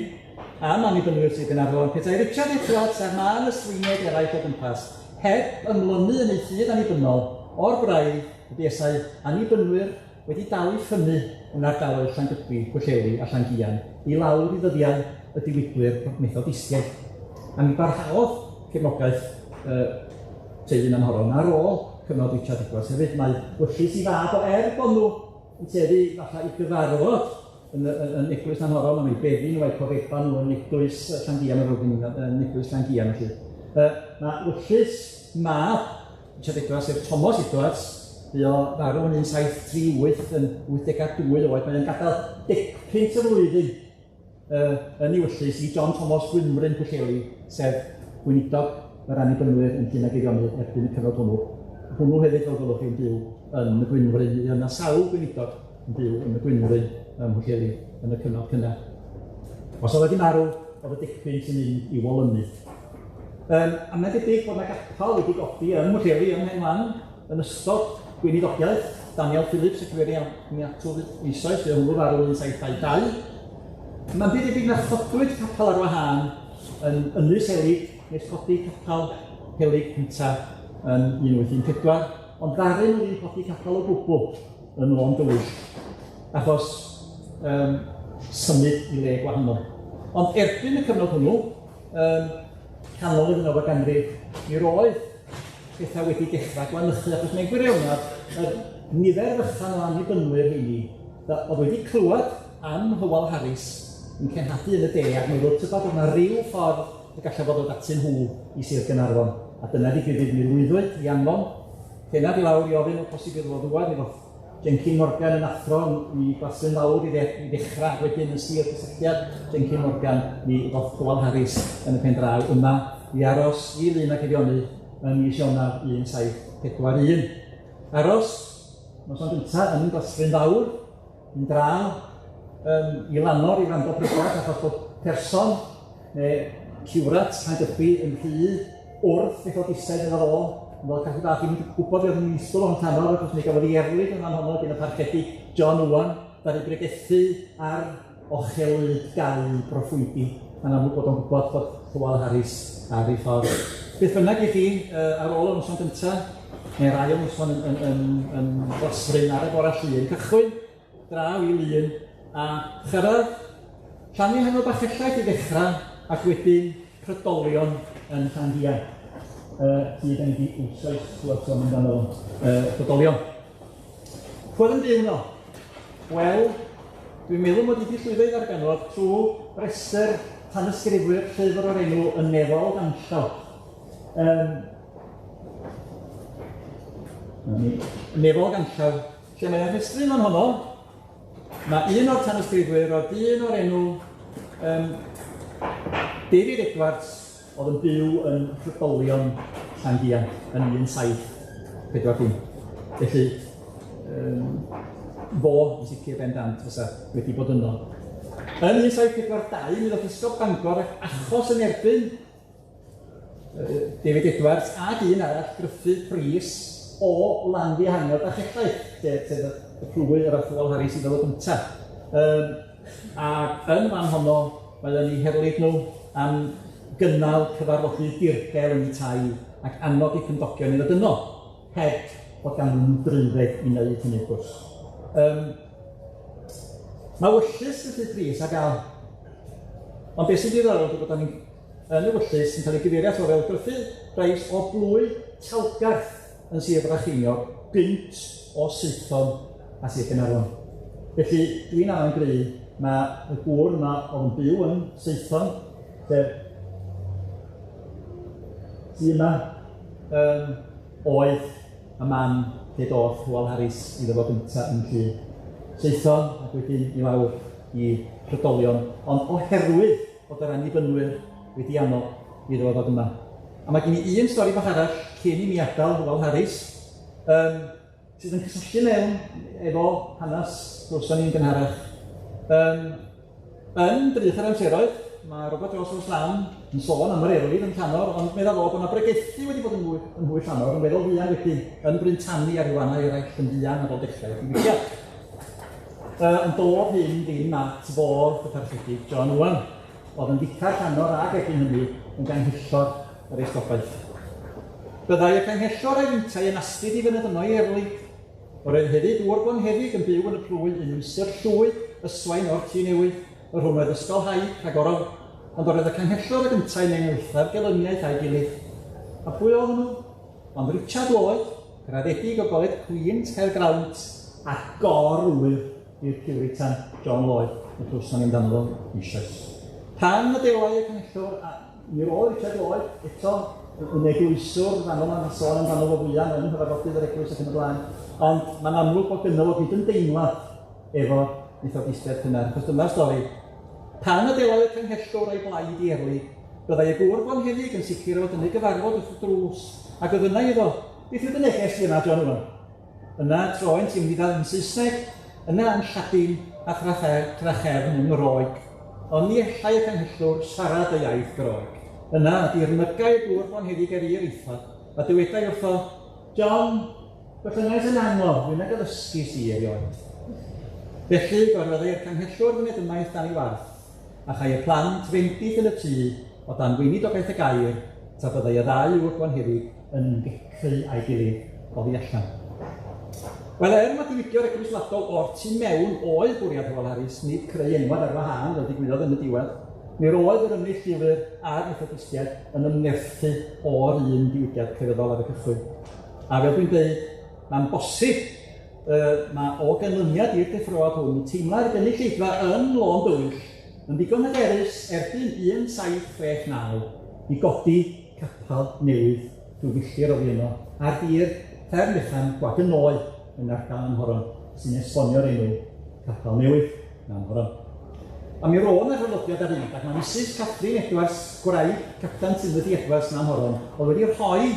Am Annibynwyr Sir Gaernarfon, petai Richard Edwards a'r mân yswiniaid eraill o gwmpas heb ymlynu yn eu ffydd annibynnol o'r braidd y buasai Annibynwyr wedi dal i ffynnu yn ardaloedd Llangybi, Pwllheli a Llangian i lawr i ddyddiau y diwygwyr Methodistiaid. A mi barhaodd cefnogaeth y teulu Nanhoron ar ôl cyfnod Richard Edwards hefyd. Mae wyllys i fab o er bod nhw yn tueddu falle i gyfarfod yn, yn, yn Eglwys Nanhoron, am eu beddi nhw a'u cofeba nhw yn Eglwys Llangian, yr oedd yn Eglwys Llangian felly. Mae wyllys mab Richard Edwards, sef Thomas Edwards, bu o farw yn 1738 yn 82 oed, mae'n gadael decpunt y flwyddyn yn ei wyllys i John Thomas Gwynfryn Pwllheli, sef gweinidog yr Annibynwyr yn Llyn ag Eifionydd erbyn y cyfnod hwnnw. Hwnnw hefyd, fel gwelwch chi'n byw yn y Gwynfryn, mi yna sawl gweinidog yn byw yn y Gwynfryn ym Mhwllheli yn y cyfnod cynnar. Os oedd wedi marw, oedd y decpunt yn mynd i'w olynu. A mae'n debyg bod yna gapel wedi godi ym Mhwllheli ym Mhen Lan yn ystod gweinidogaeth Daniel Phillips y cyfeiriad mi atw eisoes, fe hwnnw farw yn 1722. Mae'n byd debyg na chodwyd capel ar wahân yn Ynys Helig nes codi capel Helig cyntaf yn 1814, ond ddaru nhw ddim codi capel o gwbl yn Lôn Dywyll, achos um, symud i le gwahanol. Ond erbyn y cyfnod hwnnw, canol y ddeunawfed ganrif, mi roedd pethau wedi dechrau gwanychu, achos mewn gwirionedd, yr nifer fychan o annibynwyr rheini oedd wedi clywed am Hywel Harris yn cenhadu yn y de ac meddwl tybed bod yna ryw ffordd y gallai fod ddod atyn nhw i Sir Gaernarfon. A dyna ddigwyddodd, mi lwyddwyd i anfon pennad i lawr i ofyn o posib iddo fo ddŵad, mi ddoth Jenkin Morgan yn athro i Glasyn Fawr i, dde, i ddechrau, ac wedyn yn sgil cysylltiad Jenkin Morgan mi ddoth Hywel Harris yn y pen draw yma i aros i Lyn ac Eifionydd ym mis Ionawr 1741. Aros noson gyntaf yn Glasfryn Fawr, yn draw i Lanor i wrando pregeth achos bod person neu ciwrat Llangybi yn rhy wrth Methodistaidd iddo fo. Fel Cathy bach ddim yn gwybod beth oedd yn ddisgwyl o'n Llanor, achos mi gafodd ei erlid yn fan honno gan y Parchedig John Owen, ddaru bregethu ar ochelyd gau broffwydi. Mae'n amlwg bod o'n gwybod bod Hywel Harris ar ei ffordd. Beth bynnag i chi, ar ôl y noson gyntaf, neu'r ail noson yn, yn, yn, yn Glasfryn ar y bore Llun, cychwyn draw i Lŷn a chyrraedd Llanfihangel Bachellaeth i ddechrau ac wedyn Prydolion yn Llangian. Yy, da ni wedi eisoes clywed sôn amdano fo, Prydolion. Pwy oedd yn byw yno? Wel, dwi'n meddwl mod i wedi llwyddo i ddarganfod trwy restr tanysgrifwyr llyfr o'r enw Y Nefol Ganllaw. Um, Nefol Ganllaw, lle mae'n rhestru fan honno, mae un o'r tanysgrifwyr o'r dyn o'r enw um, David Edwards oedd yn byw yn Rhydolion Llangian yn 1740. Felly, um, fo yn sicr bendant fysa wedi bod yno. Yn 1742, mi ddoth Esgob Bangor ac achos yn erbyn David Edwards ac un arall, Gruffydd Prys o Lanfihangel Bachellaeth, lle sef y plwy yr ath Hywel Harris iddo fo gynta. Yym ac yn fan honno mae o'n 'u herlid nhw am gynnal cyfarfodydd dirgel yn 'u tai ac annog 'u cymdogion i ddod yno, heb fod ganddyn nhw drwydded i wneud hynny wrth gwrs. Yym ma' wyllys Gruffydd Prys ar ga'l, ond beth sy'n ddiddorol ydy bod o'n yn ewyllys yn cael ei gyfeirio ato fel Gruffydd Price o blwy Talgarth yn Sir Frycheiniog, gynt o Saethon a Sir Gaernarfon. Felly dwi'n amau'n gry ma' y gŵr yma oedd yn byw yn Saethon, sef tŷ yma, yym, oedd y man lle doth Hywel Harris iddo fo gynta yn Llŷn. Saethon ac wedyn i lawr i Rhydolion, ond oherwydd bod yr Annibynwyr wedi annog iddo fo ddod yma. A mae gen i un stori bach arall cyn i mi adael Hywel Harris, um, sydd yn cysylltu mewn efo hanes glywson ni'n gynharach. Um, yn Drych yr Amseroedd, mae Robert Jones Rhos Lam yn sôn am yr erlid yn Llanor, ond meddwl fo bod yna bregethu wedi bod yn hwy, yn hwy Llanor, yn weddol fuan wedyn, yn Bryntani a rhyw fannau eraill yn fuan ar ôl dechrau'r diwygiad. Yn dod hyn ddim at fodd y Parchedig John Owen, oedd yn ficar Llannor ac erbyn hynny yn ganghellor yr esgobaeth. Byddai y canghellor a'i fintai yn astud i fyned yno i erlid. Yr oedd hefyd ŵr bonheddig yn byw yn y plwy un Mister Llwyd Yswain o'r Tŷ Newydd, yr hwn oedd ysgolhaig rhagorol, ond yr oedd y canghellor ag yntau mewn eithaf gelyniaeth â'i gilydd. A pwy oedd hwnnw? Ond Richard Lloyd, graddedig o Goleg Queen's, Caergrawnt, a gor-ŵyr i'r Puritan John Lloyd, y clywson ni amdano fo eisoes. Pan y delai y canghellwr, a mi roedd Richard Lloyd eto yn eglwyswr, fanno mae'n sôn amdano fo fwyaf yn nghyfarfodydd yr eglwys ac yn y blaen, ond mae'n amlwg bod gynno fo gydymdeimlad efo Methodistiaid cynnar, achos dyma'r stori. Pan y delai y canghellwr a'i blaid i erlid, byddai y gŵr bonheddig yn sicr o fod yn ei gyfarfod wrth y drws, a gofynnai iddo, Beth yw dy neges di yma, John Owen? Yna troent i ymddiddan yn Saesneg, yna yn Lladin, a thrachefn yn Roeg. Ond ni allai y canghellwr siarad y iaith Groeg. Yna, dirmygai y gŵr bonheddig ar ir eithaf, a dywedai wrtho, John, Gollynais yn angof, mi nag addysgis i erioed. Felly, gorfodai'r canghellwr fyned ymaith dan ei warth, a chai y plant fendith yn y tŷ o dan weinidogaeth y gair, tra byddai y ddau ŵr bonheddig yn ymgecru â'i gilydd oddi allan. Wel, er ma diwygio'r Eglwys Wladol o'r tu mewn oedd bwriad Hywel Harris, nid creu enwad ar wahân fel digwyddodd yn y diwedd, mi roedd yr Ymneilltuwyr a'r Methodistiaid yn ymnerthu o'r un diwygiad crefyddol ar y cychwyn. A fel dwi'n deud, mae'n bosib yy ma' o ganlyniad i'r deffroad hwn, teimlai'r gynulleidfa yn Lôn Dywyll yn ddigon hyderus erbyn 1769 i godi capel newydd rhyw filltir oddi yno ar dir fferm fechan Gwag y Noe yn ardal Nanhoron, sy'n esbonio'r enw Capel Newydd Nanhoron. A mi roedd 'na draddodiad ar un adeg, mae Misus Catherine Edwards, gwraig Capten Timothy Edwards Nanhoron, oedd wedi rhoi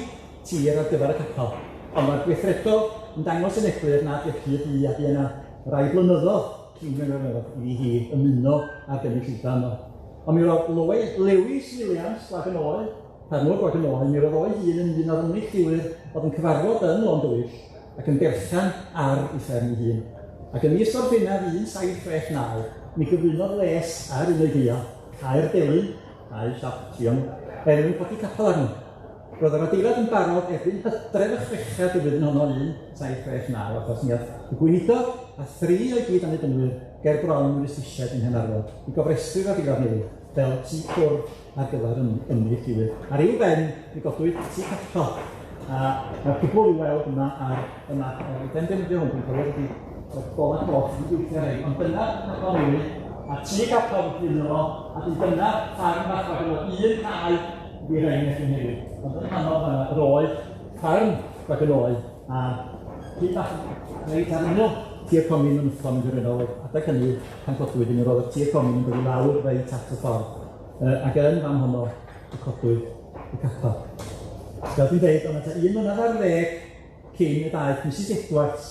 tir ar gyfer y capel, ond mae'r gweithredol yn dangos yn eglur nad felly y bu a bu yna rai blynyddoedd cyn blynyddoedd iddi hi ymuno â'r gynulleidfa yno. Ond mi roedd Lewis Williams, Gwag yn Oed, Ffermwr gwag yn oen, mi roedd o'i hun yn un o'r ymneilltuwyr oedd yn cyfarfod yn Lôn Dywyll ac yn berchen ar ei fferm ei hun. Ac ym mis Gorffennaf 1769, mi gyflwynodd les ar un o'i gaeau, Cae'r Delyn, cae siap triongl, er mwyn codi capel arno. Roedd yr adeilad yn barod erbyn hydref y chweched y flwyddyn honno, 1769, achos mi ath y gweinidog a thri o'i gyd-annibynwyr ger bron yr estysiad yng Nghaernarfon i gofrestru'r adeilad newydd fel tŷ cwrdd ar gyfer ymneilltuwyr. Ar i'w ben, mi godwyd tŷ capel, a mae'r cwbl i'w weld yma ar y map. Fedra i'm defnyddio hwn, dwi'n cofio dydy y golau coch ddim yn gweithio ar rhein, ond dyna capel newydd, a tŷ capel wedi yno fo, a dyn dyna ffarm fach rhag yn un cae wedi rhain erbyn heddiw. Ond yn rhannol fanna, yr oedd ffarm rhag yn oed, a pryd bach reit ar ymyl tir comin Mynyddon yn gyfredol, adeg hynny pan godwyd un, roedd y tir comin yn dod i lawr reit at y ffordd. Ac yn fan honno y codwyd y capel. Fel dwi'n deud, oedd 'na tua un mlynedd ar ddeg cyn y daeth Misus Edwards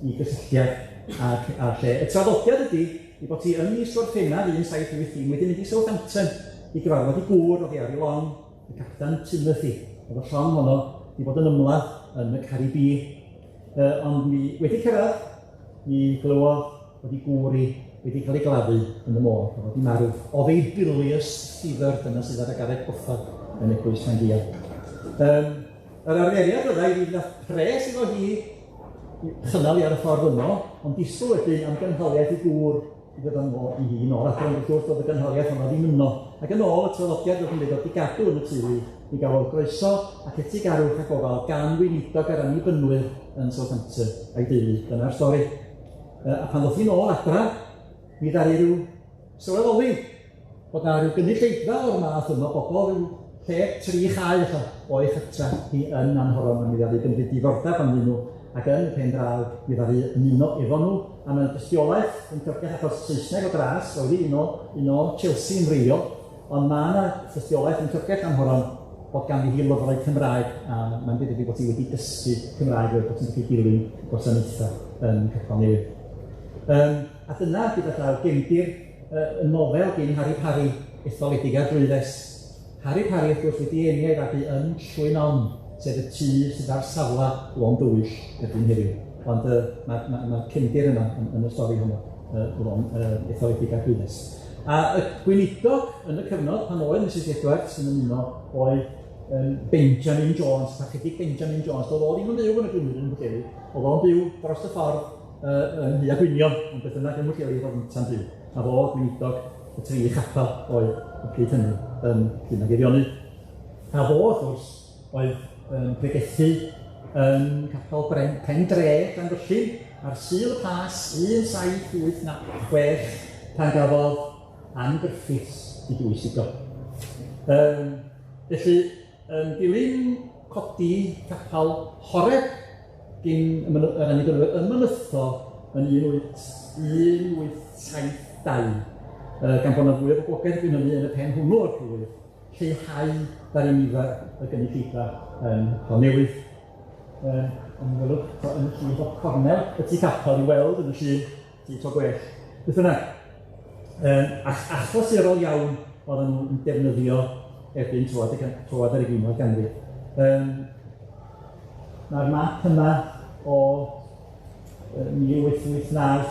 i gysylltiad â'r â'r lle. Y traddodiad ydy ei bod hi ym mis Gorffennaf 1780 wedi mynd i Southampton i gyfarfod ei gŵr oddi ar ei long, y Capten Timothy. Oedd y llong honno wedi bod yn ymladd yn y Caribî. Ond mi wedi cyrraedd, mi glywodd bod ei gŵr hi wedi cael ei gladdu yn y môr, a wedi marw. Oedd ei bilious fever, dyna sydd ar y garreg goffa yn eglwys Llanguan. Yr arferiad fyddai i fynd â phres iddo hi chynnal i ar y ffordd yno, ond disgwyl wedyn am gynhaliaeth i gŵr i ddod â nhw i hi nôl adre, ond wrth gwrs doedd y gynhaliaeth honno ddim yno. Ac yn ôl y traddodiad roedd yn dweud oedd 'di gadw yn y teulu, mi gafodd groeso ac etigarwch a gofal gan weinidog yr Annibynwyr yn Southampton a'i deulu. Dyna'r stori. A pan ddoth hi nôl adra, mi ddaru rhyw sylweddoli bod 'na ryw gynulleidfa o'r math yma, bobl ryw lled tri chae ella o'i chartra hi yn Nanhoron, a mi ddaru gymryd diddordeb ynddyn nhw, ac yn y pen draw mi ddaru ymuno efo nhw, a mewn dystiolaeth yn llyfrgell achos Saesneg o dras, oedd hi un o, un o Chelsea yn wreiddiol, ond mae yna tystiolaeth yn llyfrgell Nanhoron bod ganddi hi lyfrau Cymraeg, a mae'n debyg bod hi wedi dysgu Cymraeg fel bod hi'n gallu dilyn gwasanaethau yn Capel Newydd. A dyna, gyda llaw, gefndir y nofel gyn Harri Parri, etholedig ar drwyddes. Harri Parri, wrth gwrs, wedi eni a'i fagu yn Llwyn Onn, sef y tŷ sydd ar safle Lôn Dywyll erbyn heddiw. Ond mae'r ma, ma cefndir yna yn, yn y stori honno, Lôn, etholedig ar drwyddes. A y gweinidog yn y cyfnod pan oedd Misus Edwards yn ymuno oedd Benjamin Jones, Parchedig Benjamin Jones. Doedd o ddim yn byw yn y Gwynedd yn Pwllheli, oedd o'n byw dros y ffordd yn Nhŷ a Gwynion, ond beth bynnag yn Mhwllheli roedd ynta'n byw. A fo oedd gweinidog y tri chapel oedd y pryd hynny yn Llyn ag Eifionydd. A fo, wrth gwrs, oedd yn pregethu yn Capel Bren, Pen Dre, Llanfyllin, ar Sul y Pasg 1786, pan gafodd Ann Griffiths i dwys iddo. Felly, yn dilyn codi capel Horeb gyn yr Annibynwyr ym Mynytho yn 1872, gan bod 'na fwy o boblogaeth erbyn hynny yn y pen hwnnw o'r plwyf, lleihau ddaru nifer y gynulleidfa yn Capel Newydd. Ond welwch yn y llun bob cornel y tŷ capel i weld yn y llun tŷ to gwell. Beth bynnag, achlysurol iawn oedden nhw'n defnyddio erbyn troad y troad yr ugeinfed ganrif. Mae'r map yma o 1889, os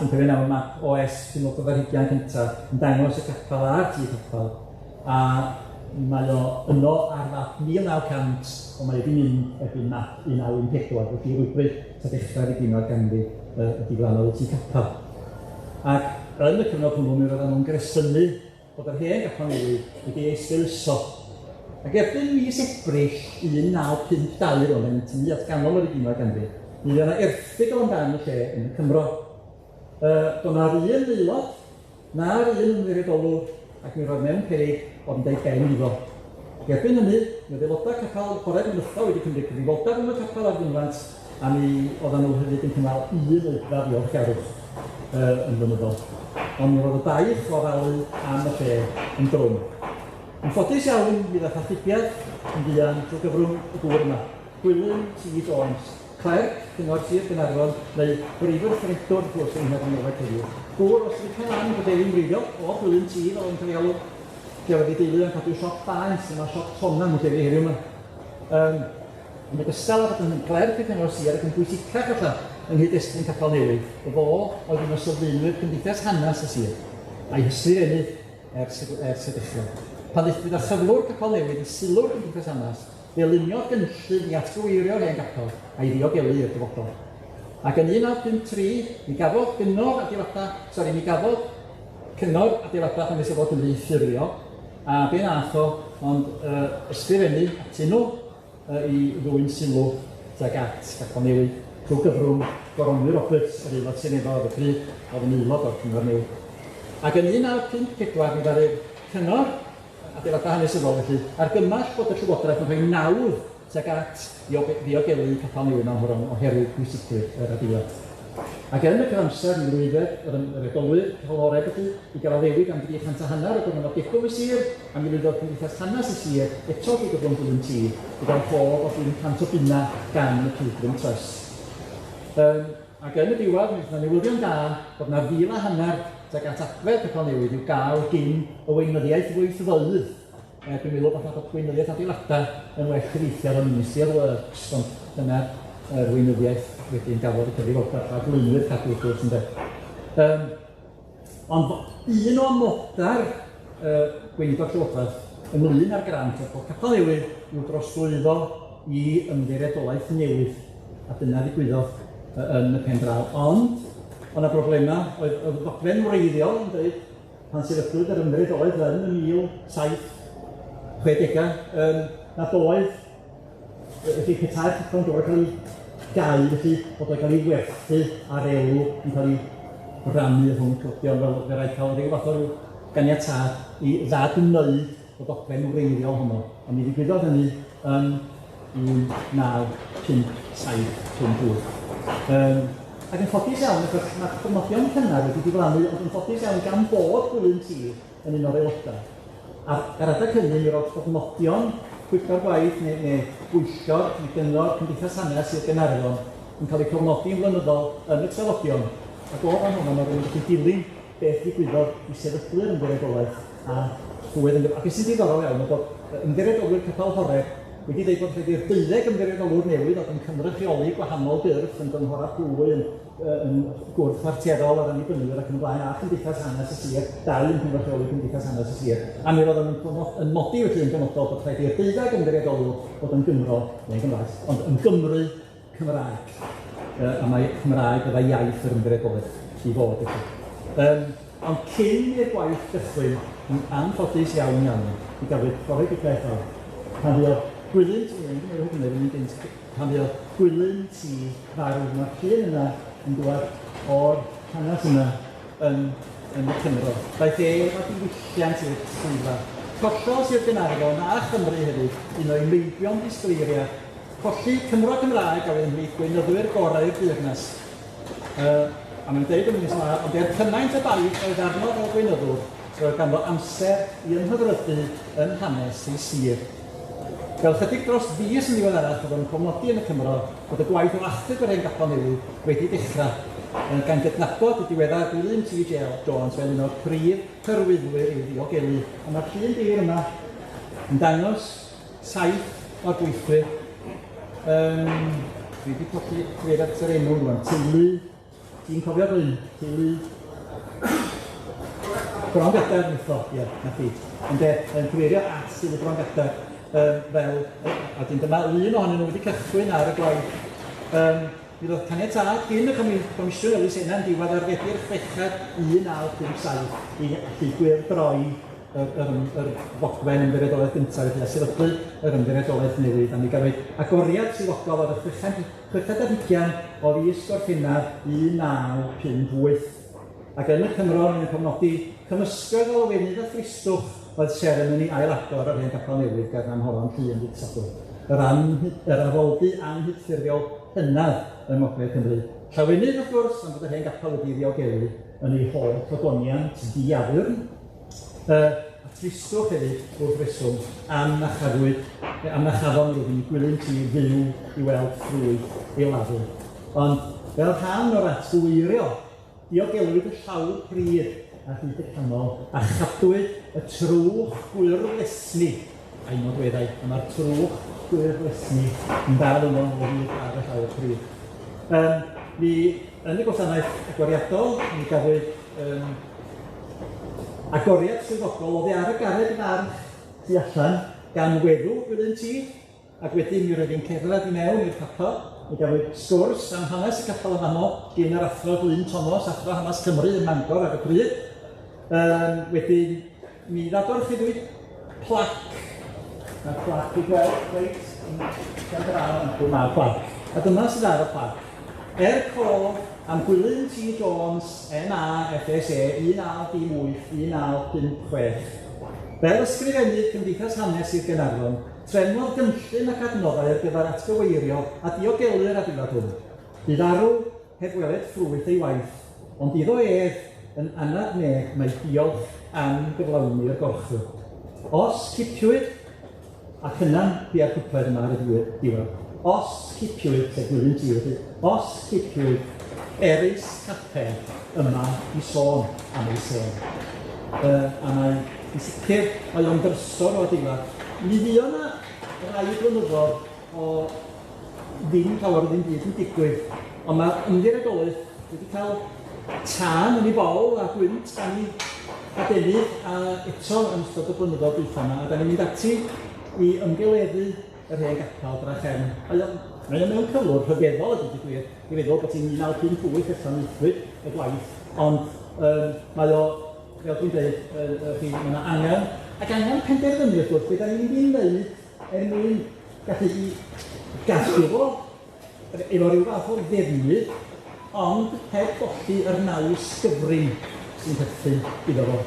dwi'n cofio'n iawn, map OS dwi'n meddwl yr hugain cyntaf, yn dangos y capel a'r tŷ capel, a mae o yno ar fap 1900, ond mae wedi mynd erbyn map 1914, felly rywbryd tua dechrau'r ugeinfed ganrif y diflannodd y tŷ capel. Ac yn y cyfnod hwnnw, mi roedden nhw'n gresynu bod yr hen gapel newydd wedi ei esgeuluso. Ac erbyn mis Ebrill 1952, roedd yn tynnu at ganol yr ugeinfed ganrif, mi oedd yna erthygl amdan y lle yn y Cymro. Doedd na'r un aelod, na'r un ymddiriedolwr, ac mi roedd mewn peryg bod yn deud ben iddo. Ac erbyn hynny, mi oedd aelodau capel Horeb Mynytho wedi cymryd cyfrifoldeb am y capel a'r fynwent, a mi oedden nhw hefyd yn cynnal un oedfa ddiolchgarwch yn flynyddol. Ond mi roedd y baich o ofalu am y lle yn drwm. Yn ffodus iawn, mi ddaeth achubiad yn fuan drwy gyfrwng y gŵr yma, Gwilym T Jones, clerc Cyngor Sir Gaernarfon, neu brifweithredwr wrth gwrs yng Nghaernarfon heddiw. Gŵr o Stryd Pen Lan, Bodeu'n wreiddiol, o Gwilym T fel o'n cael ei alw. lle oedd ei deulu yn cadw siop baent, yma siop tonna mewn llefydd heddiw yma. Yn ogystal â bod yn glerc y cyngor sir ac yn bwysicach ella yng nghyd-destun Capel Newydd, y fo oedd un o sylfaenwyr Cymdeithas Hanes y sir, a'i hysgrifennydd ers y, ers y dechrau. Pan ddaethpwyd â chyflwr Capel Newydd i sylw'r Gymdeithas Hanes, fe luniodd gynllun i atgyweirio'r hen gapel a'i ddiogelu i'r dyfodol. Ac yn 1953, mi gafodd gyngor adeiladau, sori, mi gafodd Cyngor Adeiladau Hanesyddol Cymru ei ffurfio, a be nath o ond ysgrifennu atyn nhw i ddwyn sylw tuag at Gapel Newydd trwy gyfrwng Goronwy Roberts, yr aelod seneddol ar y pryd, oedd yn aelod o'r Cyngor Newydd. Ac yn 1954 mi ddaru'r Cyngor Adeiladau Hanesyddol felly argymell bod y Llywodraeth yn rhoi nawdd tuag at ddiogelu Capel Newydd Nanhoron oherwydd pwysigrwydd yr adeilad. Ac yn y cyfamser, mi lwyddodd yr ymddiriedolwyr Capel Horeb felly i gael addewid am dri chant a hanner o gyfnod degwm y sir, a mi lwyddodd Cymdeithas Hanes y Sir eto drwy gyfrwng Gwilym T i gael rhodd o 500 o bunnau gan y Pilgrim Trust. Um, ac yn y diwedd, mi wnaeth newyddion da bod na fil a hanner tuag at adfer Capel Newydd i'w gael gyn y weinyddiaeth weithfeydd. Dwi'n meddwl fatha bod gweinyddiaeth adeiladau yn well cyfieithiad o Ministry of Works, ond dyna'r yr weinyddiaeth wedyn gafodd y cyfrifoldeb a glynwyr cadw wrth gwrs ynde. Um, ond un o amodau'r gweinidog Llywodraeth ynglyn â'r grant oedd bod capel newydd i'w drosglwyddo i ymddiriedolaeth newydd, a dyna ddigwyddodd yn y pen draw. Ond, oedd yna broblemau, oedd, oedd y ddogfen wreiddiol yn dweud pan sefydlwyd yr ymddiriedolaeth yn y 1760au, nad oedd, felly petai'r capel yn gorfod cael ei gau, felly bod o'n cael ei werthu ar elw yn cael ei rannu rhwng cyfdion, fel fe raid cael rhyw fath o ryw ganiatâd i ddadwneud y ddogfen wreiddiol honno, ond mi ddigwyddodd hynny yn 1957, 58. Ac yn ffodus iawn, achos mae'r cofnodion cynnar wedi diflannu, ond yn ffodus iawn gan bod Gwilym T yn un o'r aelodau. Ar, ar adeg hynny, mi roedd cofnodion pwyllgor gwaith neu, neu bwyllgor neu gyngor Cymdeithas Hanes Sir Gaernarfon yn cael eu cofnodi yn flynyddol yn y trafodion, ac o fan hwnna mae rhywun gallu dilyn beth ddigwyddodd i sefydlu'r ymddiriedolaeth a phwy oedd yn... A beth sy'n ddiddorol iawn oedd bod ymddiriedolwyr Capel Horeb wedi dweud bod rhaid i'r deuddeg ymddiriedolwr newydd oedd yn cynrychioli gwahanol gyrff yn gynghorau plwy, yn, yn gwrth chwarterol yr Annibynwyr ac yn y blaen, a Chymdeithas Hanes y Sir, dau yn cynrychioli Cymdeithas Hanes y Sir, a mi roedden nhw'n yn nodi felly yn benodol bod rhaid i'r deuddeg ymddiriedolwr fod yn Gymro, neu'n Gymraes, ond yn Gymru Cymraeg. A mae Cymraeg fyddai iaith yr ymddiriedolaeth i fod felly. Ond cyn i'r gwaith gychwyn, yn anffodus iawn iawn, mi gafwyd profedigaeth fawr. Pan fuodd Gwilym T, o'n i'n meddwl hynny yn gynt, pan fuodd Gwilym T farw, mae'r llun yna yn dŵad o'r hanes yna yn, yn y Cymro. Daeth e â diwylliant i'r swyddfa. Collodd Sir Gaernarfon a Chymru hefyd un o'i meibion disgleiriau. Colli Cymro Cymraeg a oedd ymhlith gweinyddwyr gorau'r deyrnas. A mae'n deud yn mis Mawrth, ond er cymaint y baich oedd arno fel gweinyddwr, roedd ganddo amser i ymhyfrydu yn hanes ei sir. Fel chydig dros fis yn ddiweddarach, roedd o'n cofnodi yn y Cymro bod y gwaith o achub yr hen gapel newydd wedi dechrau, gan gydnabod y diweddar Gwilym T. Jones fel un o'r prif hyrwyddwyr i'w ddiogelu. A mae'r llun difyr yma yn dangos saith o'r gweithwyr. Um, dwi wedi colli cyfeiriad at yr enw rwan. Teulu, ti'n cofio Glyn? Teulu Bron Gadair, Mytho, ie, na chi. Ond e, yn cyfeirio at teulu Bron Gadair um, fel, a dyn dyma un ohonyn nhw wedi cychwyn ar y gwaith. Um, mi roedd caniatâd gyn y Comisiwn Elusennau yn diwedd ar Fedi'r chweched 1957 i allu gwyrdroi yr, yr, yr ddogfen ymddiriedolaeth gyntaf, felly a sefydlu yr ymddiriedolaeth newydd, a mi gafwyd agoriad swyddogol ar y chweched, chweched ar hugain o fis Gorffennaf 1958. Ac yn y Cymro, mae'n cofnodi cymysgedd o lawenydd a thristwch oedd seremoni ail-agor yr hen gapel newydd ger Nanhoron Llŷn ddydd Sadwrn, yr, an, yr addoldy anghydffurfiol hynaf yng Ngogledd Cymru. Llawenydd, wrth gwrs, am fod yr hen gapel wedi ei ddiogelu yn ei holl ogoniant diaddurn. A tristwch hefyd wrth reswm am na chafwyd, am na chafon nhw Gwilym T fyw i weld ffrwyth ei lafur. Ond fel rhan o'r atgyweirio, diogelwyd y llawr pridd. ar hyd y canol, a chadwyd y trwch gwyrddlesni a'i nodweddau, a mae'r trwch gwyrddlesni yn dal yno o hyd ar y llawr pridd. Mi, yn y gwasanaeth agoriadol, mi gafwyd agoriad swyddogol oddi ar y garreg farch tu allan gan weddw Gwilym T, ac wedyn mi roedd hi'n cerdded i mewn i'r capel. Mi gafwyd sgwrs am hanes y capel yn fanno gyn yr athro Glyn Thomas, athro hanes Cymru ym Mangor ar y pryd. Wedyn mi ddadorchuddwyd plac. Mae'r plac i gweld reit yn pen draw yn llw mae'r plac. A dyma sydd ar y plac. Er cof am Gwilym T Jones, MA FSE 1918 1956. Fel ysgrifennydd Cymdeithas Hanes Sir Gaernarfon, trefnodd gynllun ac adnoddau ar gyfer atgyweirio a diogelu'r adeilad hwn. Bu farw heb weled ffrwyth ei waith, ond iddo ef, yn anad neb, mae diolch am gyflawni'r gorchwyl. Os cipiwyd, ac yna bua'r cwpled yma ar y diwedd, os cipiwyd, sef Gwilym T felly, os cipiwyd erys capel yma i sôn am ei sên. A mae yn sicr, mae o'n drysor o adeilad. Mi fuo 'na rai blynyddoedd o ddim llawer o ddim byd yn digwydd, ond mae'r ymddiriedolaeth wedi cael tân yn ei bol a gwynt dan ei adenydd, a eto yn ystod y blynyddoedd dwytha yma, a da ni'n mynd ati i ymgeleddu yr hen gapel drachefn. Mae o mewn cyflwr rhyfeddol a dweud y gwir, i feddwl bod hi'n 1958 ella wnaethpwyd y gwaith, ond mae o, fel dwi'n dweud, chi, mae yna angen, ac angen penderfynu wrth gwrs, beth da ni'n mynd i wneud er mwyn gallu i gadw fo efo ryw fath o ddefnydd, ond heb golli yr naws gyfrin sy'n perthyn iddo fo.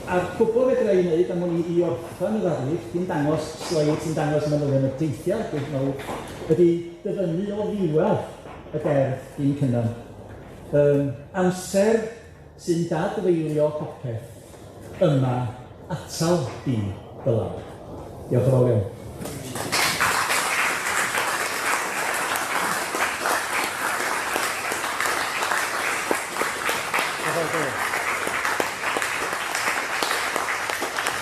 A'r cwbl fedra i wneud am wn i i orffen y ddarlith, dim dangos sleid sy'n dangos manylion y deithiau, beth mawr, ydy dyfynnu o ddiwedd y gerdd gyn Cynan. Amser sy'n dadfeilio popeth yma atal di dylaw. Diolch yn fawr iawn. Diolch yn fawr.